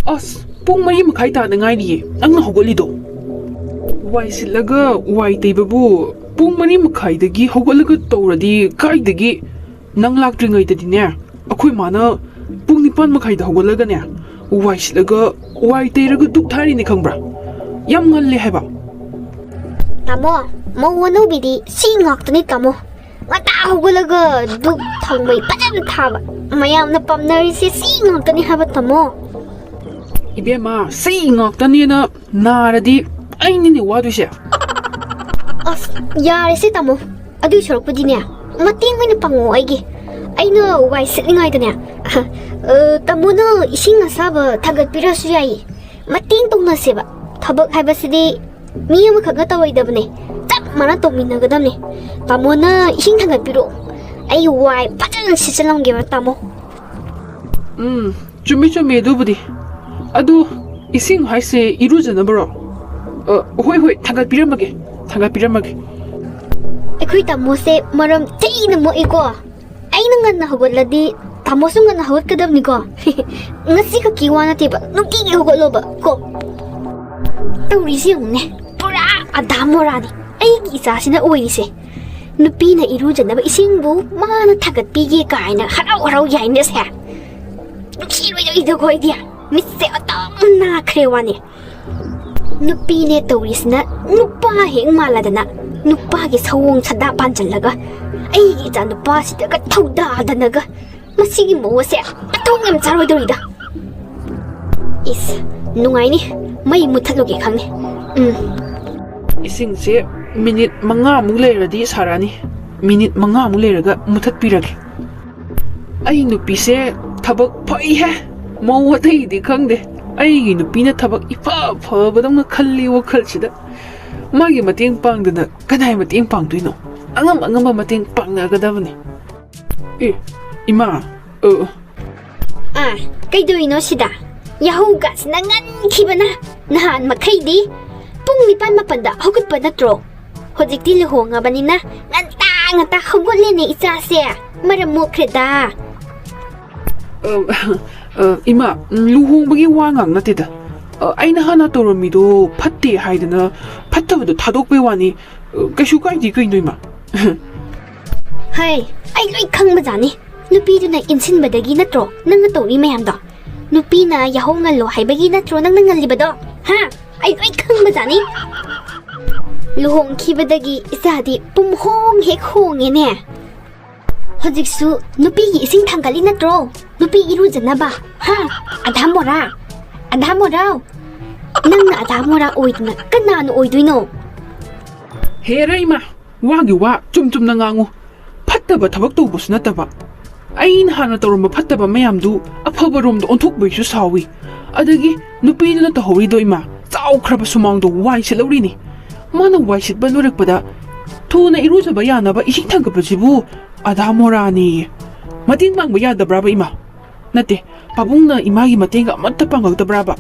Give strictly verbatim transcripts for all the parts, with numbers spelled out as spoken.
ꯑꯁ, ꯄꯨꯡ ꯃꯔꯤ ꯃꯈꯥꯏ ꯇꯥꯗ ꯉꯥꯏꯔꯤꯌꯦ ꯅꯪꯅ ꯍꯧꯒꯠꯂꯤꯗꯣ꯫ ꯋꯥꯏ ꯁꯤꯠꯂꯒ ꯋꯥꯏ ꯇꯩꯕꯕꯨ ꯄꯨꯡ ꯃꯔꯤ ꯃꯈꯥꯏꯗꯒꯤ ꯍꯧꯒꯠꯂꯒ ꯇꯧꯔꯗꯤ ꯀꯥꯏꯗꯒꯤ? ꯅꯪ ꯂꯥꯛꯇ꯭ꯔꯤꯉꯩꯗꯗꯤꯅꯦ, ꯑꯩꯈꯣꯏ ꯃꯥꯅ ꯄꯨꯡ ꯅꯤꯄꯥꯟ ꯃꯈꯥꯏꯗ ꯍꯧꯒꯠꯂꯒꯅꯦ, ꯋꯥꯏ ꯁꯤꯠꯂꯒ ꯋꯥꯏ ꯇꯩꯔꯒ ꯙꯨꯛ ꯊꯥꯔꯤꯅꯦ, ꯈꯪꯕ꯭ꯔꯥ? ꯌꯥꯝ ꯉꯜꯂꯦ ꯍꯥꯏꯕ꯫ ꯇꯥꯃꯣ, ꯃꯧ ꯑꯅꯧꯕꯤꯗꯤ ꯁꯤ ꯉꯥꯛꯇꯅꯤ ꯇꯥꯃꯣ꯫ ꯉꯟꯇꯥ ꯍꯧꯒꯠꯂꯒ ꯙꯨꯛ ꯊꯥꯎꯃꯩ ꯐꯖꯅ ꯊꯥꯕ꯫ ꯃꯌꯥꯝꯅ ꯄꯥꯝꯅꯔꯤꯁꯦ ꯁꯤ ꯉꯥꯛꯇꯅꯤ ꯍꯥꯏꯕ ꯇꯥꯃꯣ꯫ ꯏꯕꯦꯝꯃ, ꯁꯤ ꯉꯥꯛꯇꯅꯦꯅ ꯅꯥꯔꯗꯤ ꯑꯩꯅꯤꯅꯦ ꯋꯥꯗꯣꯏꯁꯦ꯫ ꯑꯁ, ꯌꯥꯔꯦꯁꯦ ꯇꯥꯃꯣ, ꯑꯗꯨꯏ ꯁꯔꯨꯛꯄꯨꯗꯤꯅꯦ, ꯃꯇꯦꯡ ꯑꯣꯏꯅ ꯄꯥꯡꯉꯣ ꯑꯩꯒꯤ꯫ ꯑꯩꯅ ꯋꯥꯏ ꯁꯤꯠꯂꯤꯉꯩꯗꯅꯦ, ꯑ, ꯇꯥꯃꯣꯅ ꯏꯁꯤꯡ ꯑꯁꯥꯕ ꯊꯥꯡꯒꯠꯄꯤꯔꯁꯨ ꯌꯥꯏꯌꯦ꯫ ꯃꯇꯦꯡ ꯇꯧꯅꯁꯦꯕ꯫ ꯊꯕꯛ ꯍꯥꯏꯕꯁꯤꯗꯤ ꯃꯤ ꯑꯃꯈꯛꯅ ꯇꯧꯔꯣꯏꯗꯕꯅꯦ, ꯆꯞ ꯃꯥꯟꯅ ꯇꯧꯃꯤꯟꯅꯒꯗꯕꯅꯦ꯫ ꯇꯥꯃꯣꯅ ꯏꯁꯤꯡ ꯊꯥꯡꯒꯠꯄꯤꯔꯛꯑꯣ, ꯑꯩ ꯋꯥꯏ ꯐꯖꯅ ꯁꯤꯠꯆꯜꯂꯝꯒꯦꯕ ꯇꯥꯃꯣ꯫ ꯎꯝ, ꯆꯨꯝꯃꯤ ꯆꯨꯝꯃꯤ ꯑꯗꯨꯕꯨꯗꯤ꯫ ꯑꯗꯨ, ꯏꯁꯤꯡ ꯍꯥꯏꯁꯦ ꯏꯔꯨꯖꯅꯕꯔꯣ? ꯑ, ꯍꯣꯏ ꯍꯣꯏ, ꯊꯥꯡꯒꯠꯄꯤꯔꯝꯃꯒꯦ, ꯊꯥꯡꯒꯠꯄꯤꯔꯝꯃꯒꯦ꯫ ꯑꯩꯈꯣꯏ ꯇꯥꯃꯣꯁꯦ ꯃꯔꯝ ꯆꯩꯅ ꯃꯣꯛꯏꯀꯣ꯫ ꯑꯩꯅ ꯉꯟꯅ ꯍꯧꯒꯠꯂꯗꯤ ꯇꯥꯃꯣꯁꯨ ꯉꯟꯅ ꯍꯧꯒꯠꯀꯗꯕꯅꯤꯀꯣ꯫ ꯉꯁꯤ ꯈꯛꯀꯤ ꯋꯥ ꯅꯠꯇꯦꯕ, ꯅꯨꯡꯇꯤꯒꯤ ꯍꯧꯒꯠꯂꯣꯕ ꯀꯣ꯫ ꯇꯧꯔꯤꯁꯤ ꯌꯦꯡꯉꯨꯅꯦ, ꯄꯨꯔꯥ ꯑꯗꯥ ꯃꯣꯔꯥꯅꯤ ꯑꯩꯒꯤ ꯏꯆꯥꯁꯤꯅ ꯑꯣꯏꯔꯤꯁꯦ꯫ ꯅꯨꯄꯤꯅ ꯏꯔꯨꯖꯅꯕ ꯏꯁꯤꯡꯕꯨ ꯃꯥꯅ ꯊꯥꯒꯠꯄꯤꯒꯦ ꯀꯥꯏꯅ ꯍꯔꯥꯎ ꯍꯔꯥꯎ ꯌꯥꯏꯅꯦꯁꯦ꯫ ꯅꯨꯡꯁꯤꯔꯣꯏꯗꯧꯔꯤꯗꯀꯣ ꯑꯩꯗꯤ꯫ ꯃꯤꯠꯁꯦ ꯑꯗꯨꯝ ꯅꯥꯈ꯭ꯔꯦ ꯋꯥꯅꯦ꯫ ꯅꯨꯄꯤꯅꯦ ꯇꯧꯔꯤꯁꯤꯅ ꯅꯨꯄꯥ ꯍꯦꯛ ꯃꯥꯜꯂꯗꯅ, ꯅꯨꯄꯥꯒꯤ ꯁꯑꯣꯡ ꯁꯥꯗꯥ ꯄꯥꯟꯁꯤꯜꯂꯒ ꯑꯩꯒꯤ ꯏꯆꯥ ꯅꯨꯄꯥꯁꯤꯗꯒ ꯊꯧꯗꯥꯗꯅꯒ꯫ ꯃꯁꯤꯒꯤ ꯃꯧ ꯑꯁꯦ ꯃꯇꯣꯡ ꯌꯥꯝ ꯆꯥꯔꯣꯏꯗꯧꯔꯤꯗ꯫ ꯏꯁ, ꯅꯨꯡꯉꯥꯏꯅꯤ, ꯃꯩ ꯃꯨꯠꯊꯠꯂꯨꯒꯦ ꯈꯪꯅꯤ꯫ ꯎꯝ꯫ ꯏꯁꯤꯡꯁꯦ ꯃꯤꯅꯤꯠ ꯃꯉꯥꯃꯨꯛ ꯂꯩꯔꯗꯤ ꯁꯥꯔꯛꯑꯅꯤ꯫ ꯃꯤꯅꯤꯠ ꯃꯉꯥꯃꯨꯛ ꯂꯩꯔꯒ ꯃꯨꯊꯠꯄꯤꯔꯒꯦ꯫ ꯑꯩ ꯅꯨꯄꯤꯁꯦ ꯊꯕꯛ ꯐꯩꯍꯦ꯫ ꯃꯧ ꯑꯇꯩꯗꯤ ꯈꯪꯗꯦ, ꯑꯩꯒꯤ ꯅꯨꯄꯤꯅ ꯊꯕꯛ ꯏꯐ ꯐꯕꯗꯧꯅ ꯈꯜꯂꯤ ꯋꯥꯈꯜꯁꯤꯗ꯫ ꯃꯥꯒꯤ ꯃꯇꯦꯡ ꯄꯥꯡꯗꯅ ꯀꯅꯥꯏ ꯃꯇꯦꯡ ꯄꯥꯡꯗꯣꯏꯅꯣ? ꯑꯉꯝ ꯑꯉꯝꯕ ꯃꯇꯦꯡ ꯄꯥꯡꯅꯒꯗꯕꯅꯤ꯫ ꯑꯦ, ꯏꯃꯥ, ꯑ, ꯑꯥ, ꯀꯩꯗꯧꯔꯤꯅꯣ ꯁꯤꯗ? ꯌꯥꯍꯧꯒꯁꯤꯅ ꯉꯟꯈꯤꯕꯅ꯫ ꯅꯍꯥꯟ ꯃꯈꯩꯗꯤ ꯄꯨꯡ ꯅꯤꯄꯥꯟ ꯃꯥꯄꯟꯗ ꯍꯧꯒꯠꯄ ꯅꯠꯇ꯭ꯔꯣ? ꯍꯧꯖꯤꯛꯇꯤ ꯂꯨꯍꯣꯡꯉꯕꯅꯤꯅ ꯉꯟꯇꯥ ꯉꯟꯇꯥ ꯍꯧꯒꯠꯂꯦꯅꯦ ꯏꯆꯥꯁꯦ꯫ ꯃꯔꯝ ꯃꯣꯛꯈ꯭ꯔꯦꯗ꯫ ꯑ, ꯑ, ꯏꯃꯥ, ꯎꯝ, ꯂꯨꯍꯣꯡꯕꯒꯤ ꯋꯥ ꯉꯥꯡ ꯅꯠꯇꯦꯗ꯫ ꯑ, ꯑꯩꯅ ꯍꯥꯟꯅ ꯇꯧꯔꯝꯃꯤꯗꯣ ꯐꯠꯇꯦ ꯍꯥꯏꯗꯅ ꯐꯠꯇꯕꯗꯣ ꯊꯥꯗꯣꯛꯄꯩ ꯋꯥꯅꯤ꯫ ꯑ, ꯀꯩꯁꯨ ꯀꯥꯏꯗꯦ ꯀꯩꯅꯣ, ꯏꯃꯥ꯫ ꯍꯩ, ꯑꯩ ꯂꯣꯏ ꯈꯪꯕꯖꯥꯠꯅꯤ꯫ ꯅꯨꯄꯤꯗꯨꯅ ꯏꯟꯁꯤꯟꯕꯗꯒꯤ ꯅꯠꯇ꯭ꯔꯣ ꯅꯪꯅ ꯇꯧꯔꯤ ꯃꯌꯥꯝꯗꯣ? ꯅꯨꯄꯤꯅ ꯌꯥꯍꯧ ꯉꯜꯂꯣ ꯍꯥꯏꯕꯒꯤ ꯅꯠꯇ꯭ꯔꯣ ꯅꯪꯅ ꯉꯜꯂꯤꯕꯗꯣ? ꯍꯥ? ꯑꯩ ꯂꯣꯏ ꯈꯪꯕꯖꯥꯠꯅꯤ꯫ ꯂꯨꯍꯣꯡꯈꯤꯕꯗꯒꯤ ꯏꯆꯥꯗꯤ ꯄꯨꯝꯍꯣꯡ ꯍꯦꯛ ꯍꯣꯡꯉꯦꯅꯦ꯫ ꯍꯧꯖꯤꯛꯁꯨ ꯅꯨꯄꯤꯒꯤ ꯏꯁꯤꯡ ꯊꯥꯡꯒꯠꯂꯤ ꯅꯠꯇ꯭ꯔꯣ? ꯅꯨꯄꯤ ꯏꯔꯨꯖꯅꯕ? ꯍꯥ? ꯑꯙꯥ ꯃꯣꯔꯥ? ꯑꯙꯥ ꯃꯣꯔꯥ? ꯅꯪꯅ ꯑꯙꯥ ꯃꯣꯔꯥ ꯑꯣꯏꯗꯅ ꯀꯅꯥꯅ ꯑꯣꯏꯗꯣꯏꯅꯣ? ꯍꯦꯔ ꯏꯃꯥ, ꯋꯥꯒꯤ ꯋꯥ ꯆꯨꯝ ꯆꯨꯝꯅ ꯉꯥꯡꯉꯨ꯫ ꯐꯠꯇꯕ ꯊꯕꯛ ꯇꯧꯕꯁꯨ ꯅꯠꯇꯕ꯫ ꯑꯩꯅ ꯍꯥꯟꯅ ꯇꯧꯔꯝꯕ ꯐꯠꯇꯕ ꯃꯌꯥꯝꯗꯨ ꯑꯐꯕꯔꯣꯝꯗ ꯑꯣꯟꯊꯣꯛꯄꯩꯁꯨ ꯁꯥꯎꯏ꯫ ꯑꯗꯒꯤ ꯅꯨꯄꯤꯗꯨꯅ ꯇꯧꯍꯧꯔꯤꯗꯣ, ꯏꯃꯥ, ꯆꯥꯎꯈ꯭ꯔꯕ ꯁꯨꯃꯥꯡꯗꯣ ꯋꯥꯏ ꯁꯤꯠꯍꯧꯔꯤꯅꯤ꯫ ꯃꯥꯅ ꯋꯥꯏ ꯁꯤꯠꯄ ꯂꯣꯏꯔꯛꯄꯗ ꯊꯨꯅ ꯏꯔꯨꯖꯕ ꯌꯥꯅꯕ ꯏꯁꯤꯡ ꯊꯥꯡꯒꯠꯄꯁꯤꯕꯨ ꯑꯙꯥ ꯃꯣꯔꯥꯅꯦꯌꯦ꯫ ꯃꯇꯦꯡ ꯄꯥꯡꯕ ꯌꯥꯗꯕ꯭ꯔꯥꯕ, ꯏꯃꯥ? ꯅꯠꯇꯦ, ꯄꯥꯕꯨꯡꯅ ꯏꯃꯥꯒꯤ ꯃꯇꯦꯡꯒ ꯑꯃꯠꯇ ꯄꯥꯡꯉꯛꯇꯕ꯭ꯔꯥꯕ?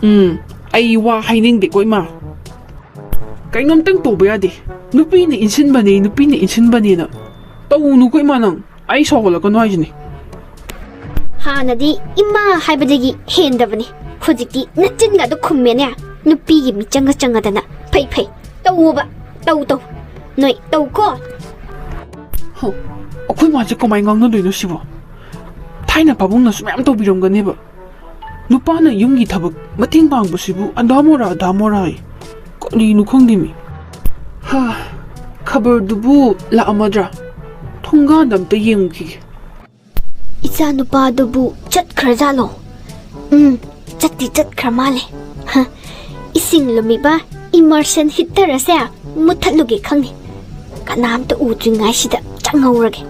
ꯎꯝ, ꯑꯩ ꯋꯥ ꯍꯥꯏꯅꯤꯡꯗꯦꯀꯣ, ꯏꯃꯥ꯫ ꯀꯩꯅꯣꯝꯇꯪ ꯇꯧꯕ ꯌꯥꯗꯦ꯫ ꯅꯨꯄꯤꯅ ꯏꯟꯁꯤꯟꯕꯅꯦ, ꯅꯨꯄꯤꯅ ꯏꯟꯁꯤꯟꯕꯅꯦꯅ꯫ ꯇꯧꯅꯨꯀꯣ, ꯏꯃꯥ, ꯅꯪ꯫ ꯑꯩ ꯁꯥꯎꯒꯠꯂꯛꯀꯅꯨ ꯍꯥꯏꯁꯤꯅꯤ꯫ ꯍꯥꯟꯅꯗꯤ ꯏꯃꯥ ꯍꯥꯏꯕꯗꯒꯤ ꯍꯦꯟꯗꯕꯅꯤ꯫ ꯍꯧꯖꯤꯛꯇꯤ ꯅꯆꯤꯟꯒꯗꯣ ꯈꯨꯝꯃꯦꯅꯦ꯫ ꯅꯨꯄꯤꯒꯤ ꯃꯤꯆꯪꯒ ꯆꯪꯉꯗꯅ꯫ ꯐꯩ, ꯐꯩ꯫ ꯇꯧꯋꯣꯕ꯫ ꯇꯧ, ꯇꯧ꯫ ꯅꯣꯏ ꯇꯧꯀꯣ꯫ ꯍ, ꯑꯩꯈꯣꯏ ꯃꯥꯁꯦ ꯀꯃꯥꯏꯅ ꯉꯥꯡꯅꯗꯣꯏꯅꯣ ꯁꯤꯕꯣ? ꯊꯥꯏꯅ ꯄꯥꯕꯨꯡꯅꯁꯨ ꯃꯌꯥꯝ ꯇꯧꯕꯤꯔꯝꯒꯅꯦꯕ꯫ ꯅꯨꯄꯥꯅ ꯌꯨꯝꯒꯤ ꯊꯕꯛ ꯃꯇꯦꯡ ꯄꯥꯡꯕꯁꯤꯕꯨ ꯑꯙꯥ ꯃꯣꯔꯥ, ꯑꯙꯥ ꯃꯣꯔꯥ ꯍꯥꯏ꯫ ꯀꯔꯤꯅꯣ ꯈꯪꯗꯦꯃꯤ꯫ ꯍꯥ, ꯈꯕꯔꯗꯨꯕꯨ ꯂꯥꯛꯑꯝꯃꯗ꯭ꯔꯥ? ꯊꯣꯡꯒꯥꯟꯗ ꯑꯝꯇ ꯌꯦꯡꯉꯨꯈꯤꯒꯦ꯫ ꯏꯆꯥ ꯅꯨꯄꯥꯗꯨꯕꯨ ꯆꯠꯈ꯭ꯔꯖꯥꯠꯂꯣ? ꯎꯝ, ꯆꯠꯇꯤ ꯆꯠꯈ꯭ꯔ ꯃꯥꯜꯂꯦ꯫ ꯍ, ꯏꯁꯤꯡ ꯂꯨꯝꯃꯤꯕ immersion heater ꯑꯁꯦ ꯃꯨꯠꯊꯠꯂꯨꯒꯦ ꯈꯪꯗꯦ꯫ ꯀꯅꯥꯝꯇ ꯎꯗ꯭ꯔꯤꯉꯩꯁꯤꯗ ꯆꯪꯍꯧꯔꯒꯦ꯫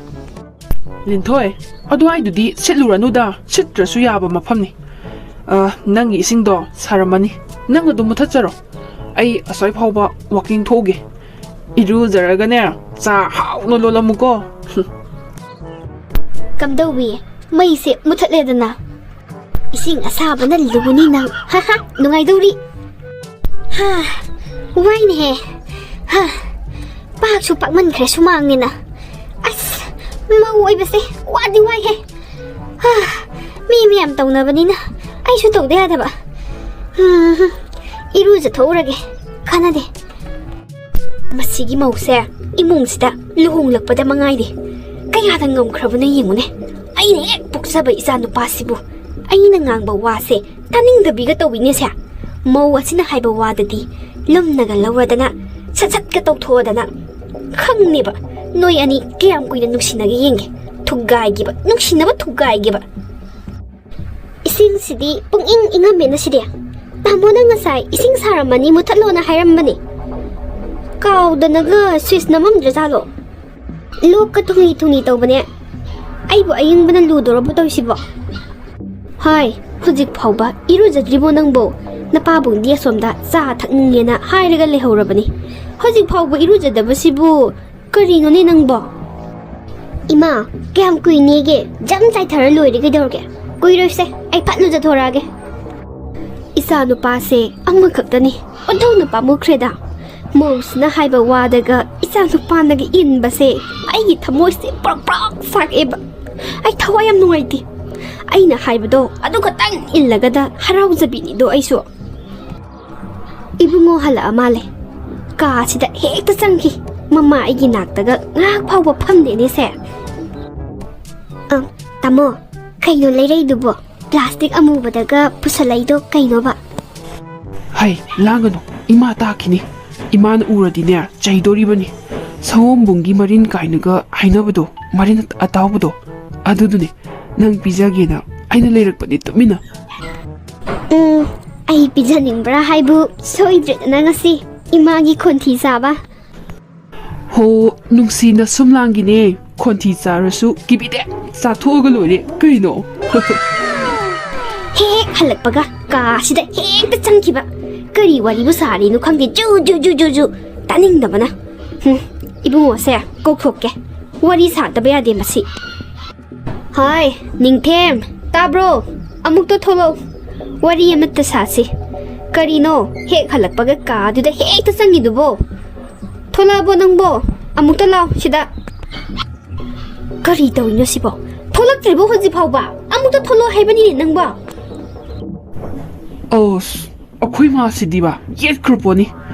ꯂꯤꯟꯊꯣꯏ, ꯑꯗꯨꯋꯥꯏꯗꯨꯗꯤ ꯁꯤꯠꯂꯨꯔꯅꯨꯗ, ꯁꯤꯠꯇ꯭ꯔꯁꯨ ꯌꯥꯕ ꯃꯐꯝꯅꯤ꯫ ꯑ, ꯅꯪꯒꯤ ꯏꯁꯤꯡꯗꯣ ꯁꯥꯔꯝꯃꯅꯤ꯫ ꯅꯪ ꯑꯗꯨꯝ ꯃꯨꯠꯊꯠꯆꯔꯣ꯫ ꯑꯩ ꯑꯁ꯭ꯋꯥꯏ ꯐꯥꯎꯕ walking ꯊꯣꯛꯎꯒꯦ꯫ ꯏꯔꯨꯖꯔꯒꯅꯦ, ꯆꯥ ꯍꯥꯎꯅ ꯂꯣꯜꯂꯝꯃꯨꯀꯣ꯫ ꯀꯝꯗꯧꯋꯤ? ꯃꯩꯁꯦ ꯃꯨꯠꯊꯠꯂꯦꯗꯅ꯫ ꯏꯁꯤꯡ ꯑꯁꯥꯕꯅ ꯂꯨꯅꯤ ꯅꯪ꯫ ꯍꯥ ꯍꯥ, ꯅꯨꯡꯉꯥꯏꯗꯧꯔꯤ꯫ ꯍꯥ, ꯋꯥꯏꯅꯦꯍꯦ꯫ ꯍꯥ, ꯄꯥꯛꯁꯨ ꯄꯥꯛꯃꯟꯈ꯭ꯔꯦ ꯁꯨꯃꯥꯡꯅꯤꯅ꯫ ꯑꯁ, ꯃꯧ ꯑꯣꯏꯕꯁꯦ ꯋꯥꯗꯤ ꯋꯥꯏꯍꯦ꯫ ꯍꯥ, ꯅꯨꯄꯤ ꯃꯌꯥꯝ ꯇꯧꯅꯕꯅꯤꯅ ꯑꯩꯁꯨ ꯇꯧꯗ ꯌꯥꯗꯕ꯫ ꯎꯝ, ꯏꯔꯨꯖꯊꯣꯛꯎꯔꯒꯦ꯫ ꯀꯥꯟꯅꯗꯦ꯫ ꯃꯁꯤꯒꯤ ꯃꯧꯁꯦ ꯏꯃꯨꯡꯁꯤꯗ ꯂꯨꯍꯣꯡꯂꯛꯄꯗ ꯃꯉꯥꯏꯔꯦ꯫ ꯀꯌꯥꯗ ꯉꯝꯈ꯭ꯔꯕꯅꯣ ꯌꯦꯡꯉꯨꯅꯦ꯫ ꯑꯩꯅ ꯍꯦꯛ ꯄꯣꯛꯆꯕ ꯏꯆꯥ ꯅꯨꯄꯥꯁꯤꯕꯨ ꯑꯩꯅ ꯉꯥꯡꯕ ꯋꯥꯁꯦ ꯇꯥꯅꯤꯡꯗꯕꯤꯒ ꯇꯧꯕꯤꯅꯦꯁꯦ꯫ ꯃꯧ ꯑꯁꯤꯅ ꯍꯥꯏꯕ ꯋꯥꯗꯗꯤ ꯂꯨꯝꯅꯒ ꯂꯧꯔꯗꯅ, ꯁꯠ ꯁꯠꯀ ꯇꯧꯊꯣꯛꯑꯗꯅ꯫ ꯈꯪꯅꯦꯕ, ꯅꯣꯏ ꯑꯅꯤ ꯀꯌꯥꯝ ꯀꯨꯏꯅ ꯅꯨꯡꯁꯤꯅꯒꯦ ꯌꯦꯡꯒꯦ꯫ ꯊꯨꯒꯥꯏꯒꯦꯕ, ꯅꯨꯡꯁꯤꯅꯕ ꯊꯨꯒꯥꯏꯒꯦꯕ꯫ ꯏꯁꯤꯡꯁꯤꯗꯤ ꯄꯨꯡꯏꯪ ꯏꯪꯉꯝꯃꯦꯅ ꯁꯤꯗꯤ꯫ ꯇꯥꯃꯣꯅ ꯉꯁꯥꯏ ꯏꯁꯤꯡ ꯁꯥꯔꯝꯃꯅꯤ, ꯃꯨꯊꯠꯂꯣꯅ ꯍꯥꯏꯔꯝꯕꯅꯤ꯫ ꯀꯥꯎꯗꯅꯒ ꯁ꯭ꯋꯤꯁ ꯅꯝꯃꯝꯗ꯭ꯔꯖꯥꯠꯂꯣ? ꯂꯣꯛꯀ ꯊꯨꯡꯂꯤ ꯊꯨꯡꯂꯤ ꯇꯧꯕꯅꯦ꯫ ꯑꯩꯕꯨ ꯑꯏꯪꯕꯅ ꯂꯨꯗꯣꯔꯕꯣ ꯇꯧꯔꯤꯁꯤꯕꯣ? ꯍꯥꯏ, ꯍꯧꯖꯤꯛ ꯐꯥꯎꯕ ꯏꯔꯨꯖꯗ꯭ꯔꯤꯕꯣ ꯅꯪꯕꯣ? ꯅꯄꯥꯕꯨꯡꯗꯤ ꯑꯁꯣꯝꯗ ꯆꯥ ꯊꯛꯅꯤꯡꯉꯦꯅ ꯍꯥꯏꯔꯒ ꯂꯩꯍꯧꯔꯕꯅꯤ꯫ ꯍꯧꯖꯤꯛ ꯐꯥꯎꯕ ꯏꯔꯨꯖꯗꯕꯁꯤꯕꯨ ꯀꯔꯤꯅꯣꯅꯦ ꯅꯪꯕꯣ? ꯏꯃꯥ, ꯀꯌꯥꯝ ꯀꯨꯏꯅꯦꯒꯦ? ꯖꯝ ꯆꯥꯏꯊꯔ ꯂꯣꯏꯔꯦ ꯀꯩꯗꯧꯔꯒꯦ? ꯀꯨꯏꯔꯣꯏꯁꯦ, ꯑꯩ ꯐꯠ ꯂꯨꯖꯊꯣꯔꯛꯑꯒꯦ꯫ ꯏꯆꯥ ꯅꯨꯄꯥꯁꯦ ꯑꯃꯈꯛꯇꯅꯤ, ꯑꯣꯟꯊꯣꯛꯅ ꯄꯥꯝꯃꯨꯈ꯭ꯔꯦꯗ꯫ ꯃꯧꯁꯤꯅ ꯍꯥꯏꯕ ꯋꯥꯗꯒ ꯏꯆꯥ ꯅꯨꯄꯥꯅꯒ ꯏꯟꯕꯁꯦ ꯑꯩꯒꯤ ꯊꯃꯣꯏꯁꯦ ꯄ꯭ꯔꯣꯛ ꯄ꯭ꯔꯣꯛ ꯁꯥꯛꯑꯦꯕ꯫ ꯑꯩ ꯊꯋꯥꯏ ꯌꯥꯝ ꯅꯨꯡꯉꯥꯏꯇꯦ꯫ ꯑꯩꯅ ꯍꯥꯏꯕꯗꯣ ꯑꯗꯨ ꯈꯛꯇꯪ ꯏꯜꯂꯒꯗ ꯍꯔꯥꯎꯖꯕꯤꯅꯤꯗꯣ ꯑꯩꯁꯨ꯫ ꯏꯕꯨꯡꯉꯣ ꯍꯜꯂꯛꯑ ꯃꯥꯜꯂꯦ꯫ ꯀꯥꯁꯤꯗ ꯍꯦꯛꯇ ꯆꯪꯈꯤ꯫ ꯃꯃꯥ ꯑꯩꯒꯤ ꯅꯥꯛꯇꯒ ꯉꯥꯏꯍꯥꯛ ꯐꯥꯎꯕ ꯐꯝꯗꯦꯅꯦꯁꯦ꯫ ꯑ, ꯇꯥꯃꯣ, ꯀꯩꯅꯣ ꯂꯩꯔꯛꯏꯗꯨꯕꯣ? ꯄ꯭ꯂꯥꯁꯇꯤꯛ ꯑꯃꯨꯕꯗꯒ ꯄꯨꯁꯜꯂꯛꯏꯗꯣ ꯀꯩꯅꯣꯕ? ꯍꯩ, ꯂꯥꯡꯒꯅꯨ, ꯏꯃꯥ ꯇꯥꯈꯤꯅꯤ꯫ ꯏꯃꯥꯅ ꯎꯔꯗꯤꯅꯦ, ꯆꯩꯗꯣꯔꯤꯕꯅꯤ꯫ ꯁꯑꯣꯝꯕꯨꯡꯒꯤ ꯃꯔꯤꯟ ꯀꯥꯏꯅꯒ ꯍꯥꯏꯅꯕꯗꯣ, ꯃꯔꯤꯟ ꯑꯇꯥꯎꯕꯗꯣ, ꯑꯗꯨꯗꯨꯅꯦ꯫ ꯅꯪ ꯄꯤꯖꯒꯦꯅ ꯑꯩꯅ ꯂꯩꯔꯛꯄꯅꯤ, ꯇꯨꯃꯤꯟꯅ꯫ ꯎꯝ, ꯑꯩ ꯄꯤꯖꯅꯤꯡꯕ꯭ꯔꯥ ꯍꯥꯏꯕꯨ ꯁꯣꯏꯗ꯭ꯔꯦꯗꯅ ꯉꯁꯤ ꯏꯃꯥꯒꯤ ꯈꯣꯟꯊꯤ ꯆꯥꯕ꯫ ꯍꯣ, ꯅꯨꯡꯁꯤꯅ ꯁꯨꯝ ꯂꯥꯡꯒꯤꯅꯦ꯫ ꯈꯣꯟꯊꯤ ꯆꯥꯔꯁꯨ ꯀꯤꯕꯤꯗꯦ, ꯆꯥꯊꯣꯛꯑꯒ ꯂꯣꯏꯔꯦ ꯀꯩꯅꯣ꯫ ꯍꯦꯛ ꯍꯦꯛ ꯍꯜꯂꯛꯄꯒ ꯀꯥꯁꯤꯗ ꯍꯦꯛꯇ ꯆꯪꯈꯤꯕ꯫ ꯀꯔꯤ ꯋꯥꯔꯤꯕꯨ ꯁꯥꯔꯤꯅꯣ ꯈꯪꯗꯦ, ꯖꯨ ꯖꯨ ꯖꯨ ꯖꯨ ꯖꯨ꯫ ꯇꯥꯅꯤꯡꯗꯕꯅ꯫ ꯍꯨꯝ, ꯏꯕꯨꯡꯉꯣꯁꯦ ꯀꯧꯊꯣꯛꯀꯦ꯫ ꯋꯥꯔꯤ ꯁꯥꯗꯕ ꯌꯥꯗꯦ ꯃꯁꯤ꯫ ꯍꯥꯏ, ꯅꯤꯡꯊꯦꯝ, ꯇꯥꯕ꯭ꯔꯣ? ꯑꯃꯨꯛꯇ ꯊꯣꯛꯂꯛꯎ꯫ ꯋꯥꯔꯤ ꯑꯃꯠꯇ ꯁꯥꯁꯤ꯫ ꯀꯔꯤꯅꯣ ꯍꯦꯛ ꯍꯜꯂꯛꯄꯒ ꯀꯥꯗꯨꯗ ꯍꯦꯛꯇ ꯆꯪꯉꯤꯗꯨꯕꯣ? ꯊꯣꯛꯂꯛꯑꯕꯣ ꯅꯪꯕꯣ? ꯑꯃꯨꯛꯇ ꯂꯥꯎ ꯁꯤꯗ꯫ ꯀꯔꯤ ꯇꯧꯔꯤꯅꯣ ꯁꯤꯕꯣ? ꯊꯣꯛꯂꯛꯇ꯭ꯔꯤꯕꯣ ꯍꯧꯖꯤꯛ ꯐꯥꯎꯕ? ꯑꯃꯨꯛꯇ ꯊꯣꯛꯂꯛꯑꯣ ꯍꯥꯏꯕꯅꯤꯅꯦ ꯅꯪꯕꯣ꯫ ꯑꯁ, ꯑꯩꯈꯣꯏ ꯃꯥꯁꯤꯗꯤꯕ ꯌꯦꯠꯈ꯭ꯔ ꯄꯣꯠꯅꯤ꯫